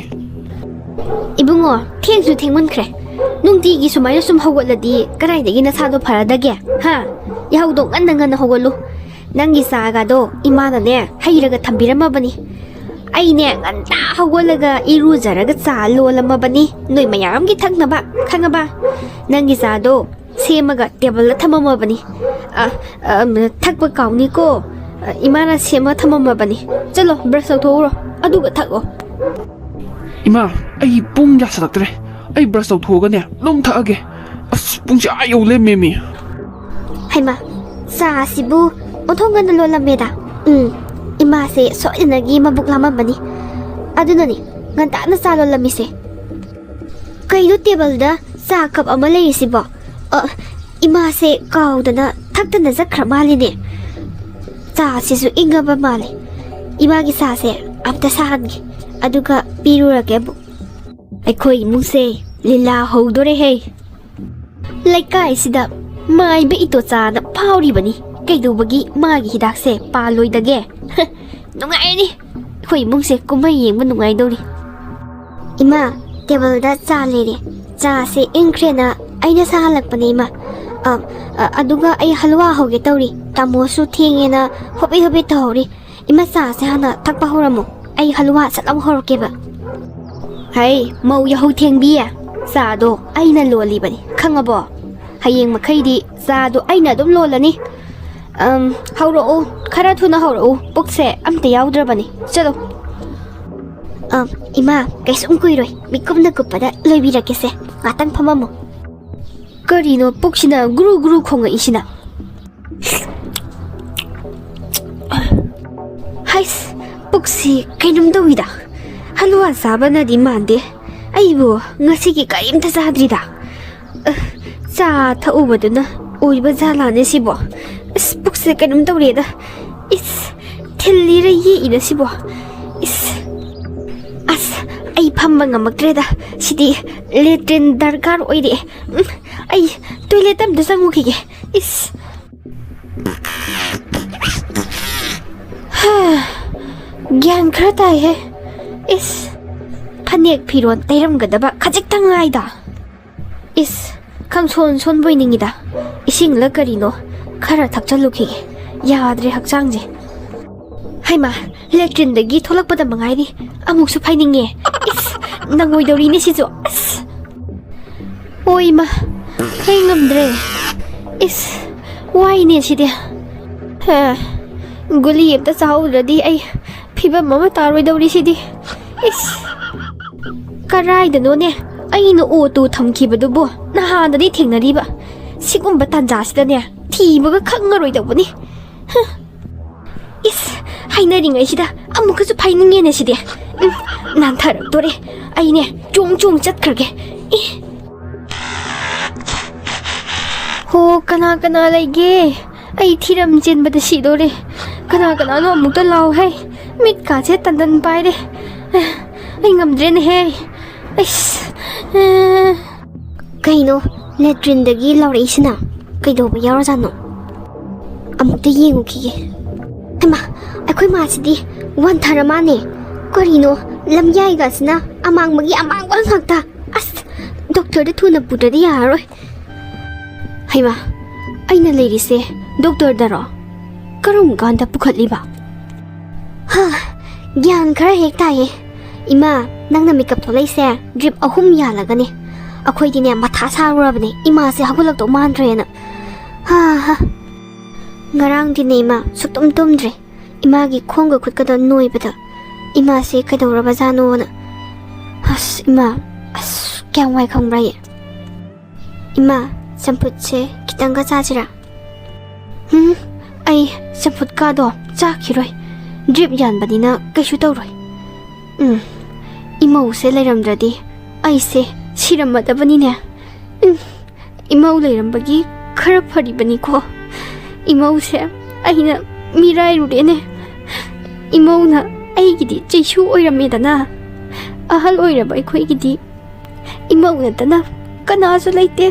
ꯏꯕꯨꯡꯉꯣ, ꯊꯦꯡꯁꯨ ꯊꯦꯡꯃꯟꯈ꯭ꯔꯦ꯫ ꯅꯨꯡꯇꯤꯒꯤ ꯁꯨꯃꯥꯏꯅ ꯁꯨꯝ ꯍꯧꯒꯠꯂꯗꯤ ꯀꯗꯥꯏꯗꯒꯤ ꯅꯁꯥꯗꯣ ꯐꯔꯗꯒꯦ? ꯍꯥ? ꯌꯥꯍꯧꯗꯣ ꯉꯟꯅ ꯉꯟꯅ ꯍꯧꯒꯠꯂꯨ꯫ ꯅꯪꯒꯤ ꯆꯥꯒꯗꯣ ꯏꯃꯥꯅꯅꯦ ꯍꯩꯔꯒ ꯊꯝꯕꯤꯔꯝꯃꯕꯅꯤ꯫ ꯑꯩꯅꯦ ꯉꯟꯇꯥ ꯍꯧꯒꯠꯂꯒ ꯏꯔꯨꯖꯔꯒ ꯆꯥ ꯂꯣꯜꯂꯝꯃꯕꯅꯤ, ꯅꯣꯏ ꯃꯌꯥꯝꯒꯤ ꯊꯛꯅꯕ, ꯈꯪꯉꯕ? ꯅꯪꯒꯤ ꯆꯥꯗꯣ ꯁꯦꯝꯃꯒ ꯇꯦꯕꯜꯗ ꯊꯝꯃꯝꯃꯕꯅꯤ꯫ ꯑ, ꯑ, ꯊꯛꯄ ꯀꯥꯎꯅꯤꯀꯣ꯫ ꯑ, ꯏꯃꯥꯅ ꯁꯦꯝꯃ ꯊꯝꯃꯝꯃꯕꯅꯤ꯫ ꯆꯠꯂꯣ, ꯕ꯭ꯔꯁ ꯇꯧꯊꯣꯛꯎꯔꯣ, ꯑꯗꯨꯒ ꯊꯛꯑꯣ꯫ ꯏꯃꯥ, ꯑꯩ ꯄꯨꯡ ꯌꯥꯁꯜꯂꯛꯇ꯭ꯔꯦ꯫ ꯑꯩ ꯕ꯭ꯔꯁ ꯇꯧꯊꯣꯛꯑꯒꯅꯦ ꯑꯗꯨꯝ ꯊꯛꯑꯒꯦ꯫ ꯑꯁ, ꯄꯨꯡꯁꯦ ꯑꯥ ꯌꯧ ꯂꯩꯔꯝꯃꯦꯃꯤ꯫ ꯍꯩꯃꯥ, ꯆꯥꯁꯤꯕꯨ ꯑꯣꯟꯊꯣꯛ ꯉꯟꯅ ꯂꯣꯜꯂꯝꯃꯦꯗ꯫ ꯎꯝ, ꯏꯃꯥꯁꯦ ꯁꯣꯏꯗꯅꯒꯤ ꯃꯕꯨꯛ ꯂꯥꯝꯃꯝꯃꯅꯤ꯫ ꯑꯗꯨꯅꯅꯤ ꯉꯟꯇꯥꯅ ꯆꯥ ꯂꯣꯜꯂꯝꯃꯤꯁꯦ꯫ ꯀꯩꯅꯣ ꯇꯦꯕꯜꯗ ꯆꯥ ꯀꯞ ꯑꯃ ꯂꯩꯔꯤꯁꯤꯕꯣ? ꯑ, ꯏꯃꯥꯁꯦ ꯀꯥꯎꯗꯅ ꯊꯛꯇꯅ ꯆꯠꯈ꯭ꯔ ꯃꯥꯜꯂꯤꯅꯦ꯫ ꯆꯥꯁꯤꯁꯨ ꯏꯪꯉꯕ ꯃꯥꯜꯂꯤ꯫ ꯏꯃꯥꯒꯤ ꯆꯥꯁꯦ ꯑꯝꯇ ꯁꯥꯍꯟꯒꯦ, ꯑꯗꯨꯒ ꯄꯤꯔꯨꯔꯒꯦ ꯑꯃꯨꯛ꯫ ꯑꯩꯈꯣꯏ ꯏꯃꯨꯡꯁꯦ ꯂꯤꯂꯥ ꯍꯧꯗꯣꯔꯦꯍꯦ꯫ ꯂꯩꯀꯥꯏꯁꯤꯗ ꯃꯥꯏꯕ ꯏꯇꯣꯆꯥꯅ ꯐꯥꯎꯔꯤꯕꯅꯤ꯫ ꯀꯩꯗꯧꯕꯒꯤ ꯃꯥꯒꯤ ꯍꯤꯗꯥꯛꯁꯦ ꯄꯥꯜꯂꯣꯏꯗꯒꯦ? ꯅꯨꯡꯉꯥꯏꯔꯅꯤ꯫ ꯑꯩꯈꯣꯏ ꯏꯃꯨꯡꯁꯦ ꯀꯨꯝꯍꯩ ꯌꯦꯡꯕ ꯅꯨꯡꯉꯥꯏꯗꯧꯔꯤ꯫ ꯏꯃꯥ, ꯇꯦꯕꯜꯗ ꯆꯥ ꯂꯩꯔꯦ꯫ ꯆꯥꯁꯦ ꯏꯪꯈ꯭ꯔꯦꯅ ꯑꯩꯅ ꯁꯥꯍꯜꯂꯛꯄꯅꯦ, ꯏꯃꯥ꯫ ꯑ, ꯑ, ꯑꯗꯨꯒ ꯑꯩ ꯍꯜꯋꯥ ꯍꯧꯒꯦ ꯇꯧꯔꯤ꯫ ꯇꯥꯃꯣꯁꯨ ꯊꯦꯡꯉꯦꯅ ꯍꯣꯕꯦ ꯍꯣꯕꯦ ꯇꯧꯍꯧꯔꯤ꯫ ꯏꯃꯥ, ꯆꯥꯁꯦ ꯍꯥꯟꯅ ꯊꯛꯄ ꯍꯧꯔꯝꯃꯣ꯫ ꯑꯩ ꯍꯜꯋꯥ ꯁꯠ ꯂꯥꯎ ꯍꯧꯔꯛꯀꯦꯕ꯫ ꯍꯩ, ꯃꯧ ꯌꯥꯍꯧ ꯊꯦꯡꯕꯤ, ꯆꯥꯗꯣ ꯑꯩꯅ ꯂꯣꯜꯂꯤꯕꯅꯤ, ꯈꯪꯉꯕꯣ? ꯍꯌꯦꯡ ꯃꯈꯩꯗꯤ ꯆꯥꯗꯣ ꯑꯩꯅ ꯑꯗꯨꯝ ꯂꯣꯜꯂꯅꯤ꯫ ꯑꯝ, ꯍꯧꯔꯛꯎ, ꯈꯔ ꯊꯨꯅ ꯍꯧꯔꯛꯎ, ꯄꯨꯛꯁꯦ ꯑꯝꯇ ꯌꯥꯎꯗ꯭ꯔꯕꯅꯤ꯫ ꯆꯠꯂꯣ꯫ ꯑꯝ, ꯏꯃꯥ, ꯀꯩꯁꯨꯝ ꯀꯨꯏꯔꯣꯏ, ꯃꯤꯀꯨꯞꯅ ꯀꯨꯞꯄꯗ ꯂꯣꯏꯕꯤꯔꯛꯀꯦꯁꯦ, ꯉꯥꯛꯇꯪ ꯐꯝꯃꯝꯃꯨ꯫ ꯀꯔꯤꯅꯣ ꯄꯨꯛꯁꯤꯅ ꯒꯨꯔꯨ ꯒꯨꯔꯨ ꯈꯣꯡꯉꯛꯏꯁꯤꯅ? ꯍꯩꯁ, ꯄꯨꯛꯁꯤ ꯀꯩꯅꯣꯝ ꯇꯧꯏꯗ꯫ ꯍꯂꯨꯋꯥ ꯆꯥꯕꯅꯗꯤ ꯃꯥꯟꯗꯦ꯫ ꯑꯩꯕꯨ ꯉꯁꯤꯒꯤ ꯀꯔꯤꯝꯇ ꯆꯥꯗ꯭ꯔꯤꯗ꯫ ꯑ, ꯆꯥ ꯊꯛꯎꯕꯗꯨꯅ ꯑꯣꯏꯕ ꯖꯥꯂꯥꯅꯦ ꯁꯤꯕꯣ? ꯑꯁ, ꯄꯨꯛꯁꯦ ꯀꯩꯅꯣꯝ ꯇꯧꯔꯦꯗ꯫ ꯏꯁ, ꯊꯤꯜꯂꯤꯔ ꯌꯦꯛꯏꯔ ꯁꯤꯕꯣ? ꯏꯁ, ꯑꯁ, ꯑꯩ ꯐꯝꯕ ꯉꯝꯃꯛꯇ꯭ꯔꯦꯗ꯫ ꯁꯤꯗꯤ ꯂꯦꯇ꯭ꯔꯤꯟ ꯗꯔꯀꯥꯔ ꯑꯣꯏꯔꯛꯑꯦ꯫ ꯎꯝ, ꯑꯩ ꯇꯣꯏꯂꯦꯠ ꯑꯝꯇ ꯆꯪꯉꯨꯈꯤꯒꯦ꯫ ꯏꯁ꯫ ꯍꯥ, ꯒ꯭ꯌꯥꯟ ꯈꯔ ꯇꯥꯏꯍꯦ꯫ ꯏꯁ, ꯐꯅꯦꯛ ꯐꯤꯔꯣꯟ ꯇꯩꯔꯝꯒꯗꯕ ꯈꯖꯤꯛꯇꯪ ꯉꯥꯏꯗ꯫ ꯏꯁ, ꯈꯪꯁꯣꯟ ꯁꯣꯟꯕꯣꯏ ꯅꯤꯡꯉꯤꯗ꯫ ꯏꯁꯤꯡꯂ ꯀꯔꯤꯅꯣ ꯈꯔ ꯊꯛꯆꯜꯂꯨꯈꯤꯒꯦ꯫ ꯌꯥꯗ꯭ꯔꯦ ꯍꯛꯆꯥꯡꯁꯦ꯫ ꯍꯩꯃꯥ, ꯂꯦꯇ꯭ꯔꯤꯟꯗꯒꯤ ꯊꯣꯛꯂꯛꯄꯗ ꯃꯉꯥꯏꯔꯤ꯫ ꯑꯃꯨꯛꯁꯨ ꯐꯥꯏꯅꯤꯡꯉꯦ꯫ ꯏꯁ, ꯅꯪꯉꯣꯏꯗꯧꯔꯤꯅꯦ ꯁꯤꯁꯨ꯫ ꯑꯁ꯫ ꯑꯣ ꯏꯃꯥ, ꯑꯩ ꯉꯝꯗ꯭ꯔꯦ꯫ ꯏꯁ, ꯋꯥꯏꯅꯦ ꯁꯤꯗꯤ꯫ ꯍꯦ, ꯒꯨꯂꯤ ꯑꯝꯇ ꯆꯥꯍꯧꯗ꯭ꯔꯗꯤ ꯑꯩ ꯐꯤꯕꯝ ꯑꯃ ꯇꯥꯔꯣꯏꯗꯧꯔꯤ ꯁꯤꯗꯤ꯫ ꯏꯁ, ꯀꯔꯥꯏꯗꯅꯣꯅꯦ ꯑꯩꯅ ꯑꯣꯇꯣ ꯊꯝꯈꯤꯕꯗꯨꯕꯨ? ꯅꯍꯥꯟꯗꯗꯤ ꯊꯦꯡꯅꯔꯤꯕ꯫ ꯁꯤꯒꯨꯝꯕ ꯇꯥꯟꯖꯥꯁꯤꯗꯅꯦ ꯊꯤꯕꯒ ꯈꯪꯉꯔꯣꯏꯗꯧꯕꯅꯤ꯫ ꯍ꯫ ꯏꯁ, ꯍꯥꯏꯅꯔꯤꯉꯩꯁꯤꯗ ꯑꯃꯨꯛꯀꯁꯨ ꯐꯥꯏꯅꯤꯡꯉꯦꯅꯦ ꯁꯤꯗꯤ꯫ ꯎꯝ, ꯅꯥꯟꯊꯔꯛꯇꯣꯔꯦ꯫ ꯑꯩꯅꯦ ꯆꯣꯡ ꯆꯣꯡ ꯆꯠꯈ꯭ꯔꯒꯦ꯫ ꯏ꯫ ꯍꯣ, ꯀꯅꯥ ꯀꯅꯥ ꯂꯩꯒꯦ? ꯑꯩ ꯊꯤꯔꯝ ꯆꯦꯟꯕꯗ ꯁꯤꯗꯣꯔꯦ꯫ ꯀꯅꯥ ꯀꯅꯥꯅꯣ ꯑꯃꯨꯛꯇ ꯂꯥꯎ ꯍꯦ꯫ ꯃꯤꯠꯀꯥꯁꯦ ꯇꯟꯗꯟ ꯄꯥꯏꯔꯦ꯫ ꯑꯩ ꯉꯝꯗ꯭ꯔꯦꯅꯦꯍꯦ꯫ ꯑꯩꯁ꯫ ꯑ꯫ ꯀꯩꯅꯣ, ꯂꯦꯇ꯭ꯔꯤꯟꯗꯒꯤ ꯂꯥꯎꯔꯛꯏꯁꯤꯅ? ꯀꯩꯗꯧꯕ ꯌꯥꯎꯔꯖꯥꯠꯅꯣ? ꯑꯃꯨꯛꯇ ꯌꯦꯡꯉꯨꯈꯤꯒꯦ꯫ ꯍꯩꯃꯥ, ꯑꯩꯈꯣꯏ ꯃꯥꯁꯤꯗꯤ ꯋꯥꯟꯊꯔ ꯃꯥꯅꯦ꯫ ꯀꯔꯤꯅꯣ, ꯂꯝꯌꯥꯏꯒꯁꯤꯅ ꯑꯃꯥꯡꯕꯒꯤ ꯑꯃꯥꯡꯕ ꯉꯥꯛꯇ꯫ ꯑꯁ, ꯗꯣꯛꯇꯔꯗ ꯊꯨꯅ ꯄꯨꯗ꯭ꯔꯗꯤ ꯌꯥꯔꯔꯣꯏ꯫ ꯍꯩꯃꯥ, ꯑꯩꯅ ꯂꯩꯔꯤꯁꯦ ꯗꯣꯛꯇꯔꯗꯔꯣ? ꯀꯔꯝ ꯀꯥꯟꯗ ꯄꯨꯈꯠꯂꯤꯕ? ꯍꯥ, ꯒ꯭ꯌꯥꯟ ꯈꯔ ꯍꯦꯛ ꯇꯥꯏꯌꯦ꯫ ꯏꯃꯥ, ꯅꯪꯅ ꯃꯤꯀꯞ ꯊꯣꯛꯂꯛꯏꯁꯦ ꯗ꯭ꯔꯤꯞ ꯑꯍꯨꯝ ꯌꯥꯜꯂꯒꯅꯦ꯫ ꯑꯩꯈꯣꯏꯗꯤꯅꯦ ꯃꯊꯥ ꯁꯥꯔꯨꯔꯕꯅꯦ ꯏꯃꯥꯁꯦ ꯍꯧꯒꯠꯂꯛꯇꯧ ꯃꯥꯟꯗ꯭ꯔꯦꯅ꯫ ꯍꯥ ꯍꯥ꯫ ꯉꯔꯥꯡꯗꯤꯅꯦ ꯏꯃꯥ ꯁꯨꯛꯇꯨꯝ ꯇꯨꯝꯗ꯭ꯔꯦ꯫ ꯏꯃꯥꯒꯤ ꯈꯣꯡꯒ ꯈꯨꯠꯀꯗꯣ ꯅꯣꯏꯕꯗ ꯏꯃꯥꯁꯦ ꯀꯩꯗꯧꯔꯕꯖꯥꯠꯅꯣꯅ꯫ ꯑꯁ ꯏꯃꯥ, ꯑꯁ ꯀꯌꯥꯝ ꯋꯥꯏ ꯈꯪꯕ꯭ꯔꯥ ꯑꯩ? ꯏꯃꯥ, ꯆꯝꯐꯨꯠꯁꯦ ꯈꯤꯇꯪꯒ ꯆꯥꯁꯤꯔꯥ? ꯎꯝ, ꯑꯩ ꯆꯝꯐꯨꯠꯀꯥꯗꯣ ꯆꯥꯈꯤꯔꯣꯏ꯫ ꯗ꯭ꯔꯤꯞ ꯌꯥꯟꯕꯅꯤꯅ ꯀꯩꯁꯨ ꯇꯧꯔꯣꯏ꯫ ꯎꯝ, ꯏꯃꯧꯁꯦ ꯂꯩꯔꯝꯗ꯭ꯔꯗꯤ ꯑꯩꯁꯦ ꯁꯤꯔꯝꯃꯗꯕꯅꯤꯅꯦ꯫ ꯎꯝ, ꯏꯃꯧ ꯂꯩꯔꯝꯕꯒꯤ ꯈꯔ ꯐꯔꯤꯕꯅꯤꯀꯣ꯫ ꯏꯃꯧꯁꯦ ꯑꯩꯅ ꯃꯤꯔꯥꯏꯔꯨꯔꯦꯅꯦ꯫ ꯏꯃꯧꯅ ꯑꯩꯒꯤꯗꯤ ꯆꯩꯁꯨ ꯑꯣꯏꯔꯝꯃꯦꯗꯅ꯫ ꯑꯍꯜ ꯑꯣꯏꯔꯕ ꯑꯩꯈꯣꯏꯒꯤꯗꯤ ꯏꯃꯧ ꯅꯠꯇꯅ ꯀꯅꯥꯁꯨ ꯂꯩꯇꯦ꯫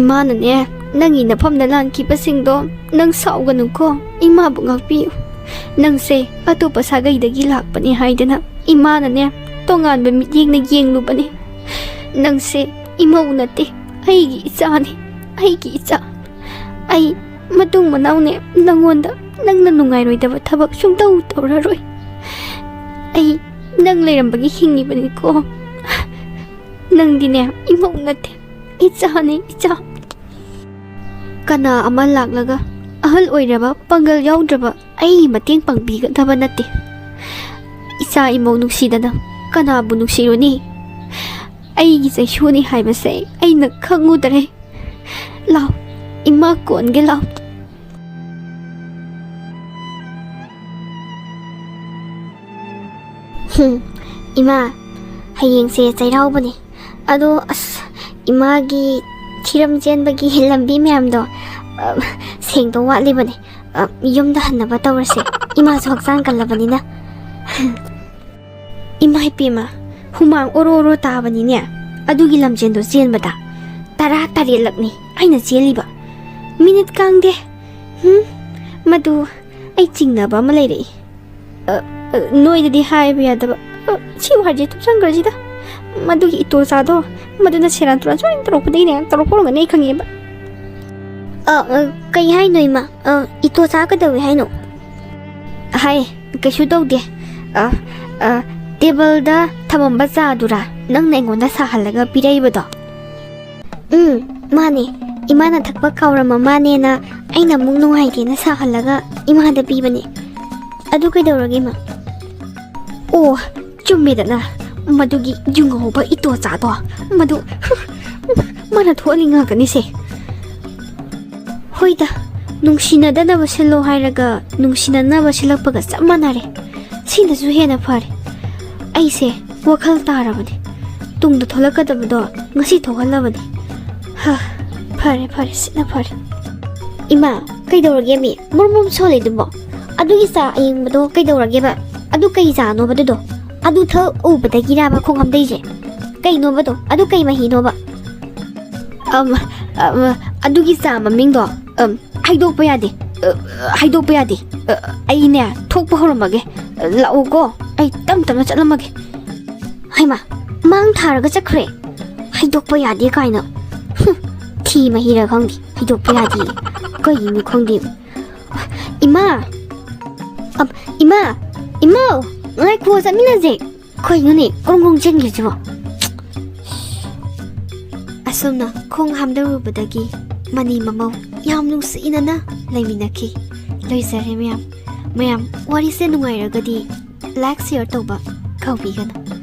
ꯏꯃꯥꯅꯅꯦ, ꯅꯪꯒꯤ ꯅꯐꯝꯗ ꯂꯥꯟꯈꯤꯕꯁꯤꯡꯗꯣ ꯅꯪ ꯁꯥꯎꯒꯅꯨꯀꯣ, ꯏꯃꯥꯕꯨ ꯉꯥꯛꯄꯤꯌꯨ꯫ ꯅꯪꯁꯦ ꯑꯇꯣꯞꯄ ꯁꯥꯒꯩꯗꯒꯤ ꯂꯥꯛꯄꯅꯦ ꯍꯥꯏꯗꯅ ꯏꯃꯥꯅꯅꯦ ꯇꯣꯉꯥꯟꯕ ꯃꯤꯠꯌꯦꯡꯅ ꯌꯦꯡꯂꯨꯕꯅꯦ꯫ ꯅꯪꯁꯦ ꯏꯃꯧ ꯅꯠꯇꯦ, ꯑꯩꯒꯤ ꯏꯆꯥꯅꯦ, ꯑꯩꯒꯤ ꯏꯆꯥ꯫ ꯑꯩ ꯃꯇꯨꯡ ꯃꯅꯥꯎꯅꯦ ꯅꯪꯉꯣꯟꯗ ꯅꯪꯅ ꯅꯨꯡꯉꯥꯏꯔꯣꯏꯗꯕ ꯊꯕꯛ ꯁꯨꯡꯇꯧ ꯇꯧꯔꯔꯣꯏ꯫ ꯑꯩ ꯅꯪ ꯂꯩꯔꯝꯕꯒꯤ ꯍꯤꯡꯉꯤꯕꯅꯤꯀꯣ꯫ ꯅꯪꯗꯤꯅꯦ ꯏꯃꯧ ꯅꯠꯇꯦ, ꯏꯆꯥꯅꯦ ꯏꯆꯥ꯫ ꯀꯅꯥ ꯑꯃ ꯂꯥꯛꯂꯒ ꯑꯍꯜ ꯑꯣꯏꯔꯕ ꯄꯥꯡꯒꯜ ꯌꯥꯎꯗ꯭ꯔꯕ ꯑꯩꯒꯤ ꯃꯇꯦꯡ ꯄꯥꯡꯕꯤꯒꯗꯕ ꯅꯠꯇꯦ꯫ ꯏꯆꯥ ꯏꯃꯧ ꯅꯨꯡꯁꯤꯗꯅ ꯀꯅꯥꯕꯨ ꯅꯨꯡꯁꯤꯔꯨꯅꯤ? ꯑꯩꯒꯤ ꯆꯩꯁꯨꯅꯤ ꯍꯥꯏꯕꯁꯦ ꯑꯩꯅ ꯈꯪꯉꯨꯗꯔꯦ꯫ ꯂꯥꯎ, ꯏꯃꯥ ꯀꯣꯟꯒꯦ ꯂꯥꯎ꯫ ꯍꯨꯝ, ꯏꯃꯥ, ꯍꯌꯦꯡꯁꯦ ꯆꯩꯔꯥꯎꯕꯅꯦ꯫ ꯑꯗꯣ ꯑꯁ, ꯏꯃꯥꯒꯤ ꯊꯤꯔꯝ ꯆꯦꯟꯕꯒꯤ ꯂꯝꯕꯤ ꯃꯌꯥꯝꯗꯣ, ꯑ, ꯁꯦꯡꯗꯧ ꯋꯥꯠꯂꯤꯕꯅꯦ꯫ ꯑ, ꯌꯨꯝꯗ ꯍꯟꯅꯕ ꯇꯧꯔꯁꯦ, ꯏꯃꯥꯁꯨ ꯍꯛꯆꯥꯡ ꯀꯜꯂꯕꯅꯤꯅ꯫ ꯏꯃꯥ ꯏꯄꯦꯝꯃ, ꯍꯨꯃꯥꯡ ꯑꯣꯔꯣ ꯑꯣꯔꯣ ꯇꯥꯕꯅꯤꯅꯦ꯫ ꯑꯗꯨꯒꯤ ꯂꯝꯖꯦꯟꯗꯣ ꯆꯦꯟꯕꯗ ꯇꯔꯥ ꯇꯔꯦꯠꯂꯛꯅꯤ ꯑꯩꯅ ꯆꯦꯜꯂꯤꯕ꯫ ꯃꯤꯅꯤꯠ ꯀꯥꯡꯗꯦ꯫ ꯍꯨꯝ, ꯃꯗꯨ ꯑꯩ ꯆꯤꯡꯅꯕ ꯑꯃ ꯂꯩꯔꯛꯏ꯫ ꯑ, ꯑ, ꯅꯣꯏꯗꯗꯤ ꯍꯥꯏꯕ ꯌꯥꯗꯕ꯫ ꯑ, ꯁꯤ ꯋꯥꯔꯤꯁꯦ ꯊꯨꯞꯆꯟꯈ꯭ꯔꯁꯤꯗ꯫ ꯃꯗꯨꯒꯤ ꯏꯇꯣꯆꯥꯗꯣ, ꯃꯗꯨꯅ ꯁꯦꯔꯥꯟ ꯇꯨꯔꯥꯟ ꯁꯨꯃꯥꯏꯅ ꯇꯧꯔꯛꯄꯗꯒꯤꯅꯦ, ꯇꯧꯔꯛꯄ ꯑꯣꯏꯔꯝꯒꯅꯤ ꯑꯩ ꯈꯪꯉꯦꯕ꯫ ꯑ, ꯑ, ꯀꯩ ꯍꯥꯏꯅꯣ ꯏꯃꯥ? ꯑ, ꯏꯇꯣꯆꯥ ꯀꯩꯗꯧꯏ ꯍꯥꯏꯅꯣ? ꯍꯥꯏ, ꯀꯩꯁꯨ ꯇꯧꯗꯦ꯫ ꯑ, ꯑ, ꯇꯦꯕꯜꯗ ꯊꯝꯃꯝꯕ ꯆꯥꯗꯨꯔꯥ ꯅꯪꯅ ꯑꯩꯉꯣꯟꯗ ꯁꯥꯍꯜꯂꯒ ꯄꯤꯔꯛꯏꯕꯗꯣ? ꯎꯝ, ꯃꯥꯅꯦ꯫ ꯏꯃꯥꯅ ꯊꯛꯄ ꯀꯥꯎꯔꯝꯃ ꯃꯥꯅꯦꯅ ꯑꯩꯅ ꯑꯃꯨꯛ ꯅꯨꯡꯉꯥꯏꯇꯦꯅ ꯁꯥꯍꯜꯂꯒ ꯏꯃꯥꯗ ꯄꯤꯕꯅꯦ꯫ ꯑꯗꯨ ꯀꯩꯗꯧꯔꯒꯦ, ꯏꯃꯥ? ꯑꯣ, ꯆꯨꯝꯃꯦꯗꯅ, ꯃꯗꯨꯒꯤ ꯌꯨ ꯉꯧꯕ ꯏꯇꯣꯆꯥꯗꯣ, ꯃꯗꯨ ꯃꯥꯅ ꯊꯣꯛꯍꯜꯂꯤ ꯉꯥꯛꯇꯅꯤꯁꯦ꯫ ꯍꯣꯏꯗ, ꯅꯨꯡꯁꯤꯅꯗꯅꯕ ꯁꯤꯜꯂꯣ ꯍꯥꯏꯔꯒ ꯅꯨꯡꯁꯤꯅꯅꯕ ꯁꯤꯜꯂꯛꯄꯒ ꯆꯞ ꯃꯥꯟꯅꯔꯦ꯫ ꯁꯤꯅꯁꯨ ꯍꯦꯟꯅ ꯐꯔꯦ꯫ ꯑꯩꯁꯦ ꯋꯥꯈꯜ ꯇꯥꯔꯕꯅꯦ꯫ ꯇꯨꯡꯗ ꯊꯣꯛꯂꯛꯀꯗꯕꯗꯣ ꯉꯁꯤ ꯊꯣꯛꯍꯜꯂꯕꯅꯦ꯫ ꯍꯥ, ꯐꯔꯦ, ꯐꯔꯦ, ꯁꯤꯅ ꯐꯔꯦ꯫ ꯏꯃꯥ, ꯀꯩꯗꯧꯔꯒꯦ ꯃꯤ? ꯃꯨꯔꯨꯝ ꯃꯨꯔꯨꯝ ꯁꯣꯜꯂꯤꯗꯨꯕꯣ? ꯑꯗꯨꯒꯤ ꯆꯥ ꯑꯌꯤꯡꯕꯗꯣ ꯀꯩꯗꯧꯔꯒꯦꯕ? ꯑꯗꯨ ꯀꯩ ꯆꯥꯅꯣꯕ ꯑꯗꯨꯗꯣ? ꯑꯗꯨ ꯊꯛ ꯎꯕꯗꯒꯤꯔꯕ ꯈꯣꯡ ꯍꯥꯝꯗꯩꯁꯦ? ꯀꯩꯅꯣꯕꯗꯣ? ꯑꯗꯨ ꯀꯩ ꯃꯍꯤꯅꯣꯕ? ꯑꯝ, ꯑꯝ, ꯑꯗꯨꯒꯤ ꯆꯥ ꯃꯃꯤꯡꯗꯣ, ꯑꯝ, ꯍꯥꯏꯗꯣꯛꯄ ꯌꯥꯗꯦ꯫ ꯑ, ꯍꯥꯏꯗꯣꯛꯄ ꯌꯥꯗꯦ꯫ ꯑ, ꯑꯩꯅꯦ, ꯊꯣꯛꯄ ꯍꯧꯔꯝꯃꯒꯦ꯫ ꯂꯥꯛꯎꯀꯣ, ꯑꯩ ꯇꯞ ꯇꯞꯅ ꯆꯠꯂꯝꯃꯒꯦ꯫ ꯍꯩꯃꯥ, ꯃꯥꯡ ꯊꯥꯔꯒ ꯆꯠꯈ꯭ꯔꯦ꯫ ꯍꯥꯏꯗꯣꯛꯄ ꯌꯥꯗꯦ ꯀꯥꯏꯅ꯫ ꯍꯨꯝ, ꯊꯤ ꯃꯍꯤꯔ ꯈꯪꯗꯦ, ꯍꯥꯏꯗꯣꯛꯄ ꯌꯥꯗꯦ꯫ ꯀꯩꯒꯤꯅꯣ ꯈꯪꯗꯦ꯫ ꯏꯃꯥ! ꯑꯝ, ꯏꯃꯥ! ꯏꯃꯥ! ꯉꯥꯏꯈꯣ, ꯆꯠꯃꯤꯟꯅꯁꯦ꯫ ꯀꯩꯅꯣꯅꯦ, ꯀ꯭ꯔꯣꯡ ꯀ꯭ꯔꯣꯡ ꯆꯦꯟꯈ꯭ꯔꯤꯁꯤꯕꯣ? ꯑꯁꯨꯝꯅ ꯈꯣꯡ ꯍꯥꯝꯗꯔꯨꯕꯗꯒꯤ ꯃꯅꯤ ꯃꯃꯧ ꯌꯥꯝ ꯅꯨꯡꯁꯤꯅꯅ ꯂꯩꯃꯤꯟꯅꯈꯤ꯫ ꯂꯣꯏꯖꯔꯦ ꯃꯌꯥꯝ꯫ ꯃꯌꯥꯝ, ꯋꯥꯔꯤꯁꯦ ꯅꯨꯡꯉꯥꯏꯔꯒꯗꯤ like, share ꯇꯧꯕ ꯀꯥꯎꯕꯤꯒꯅꯨ꯫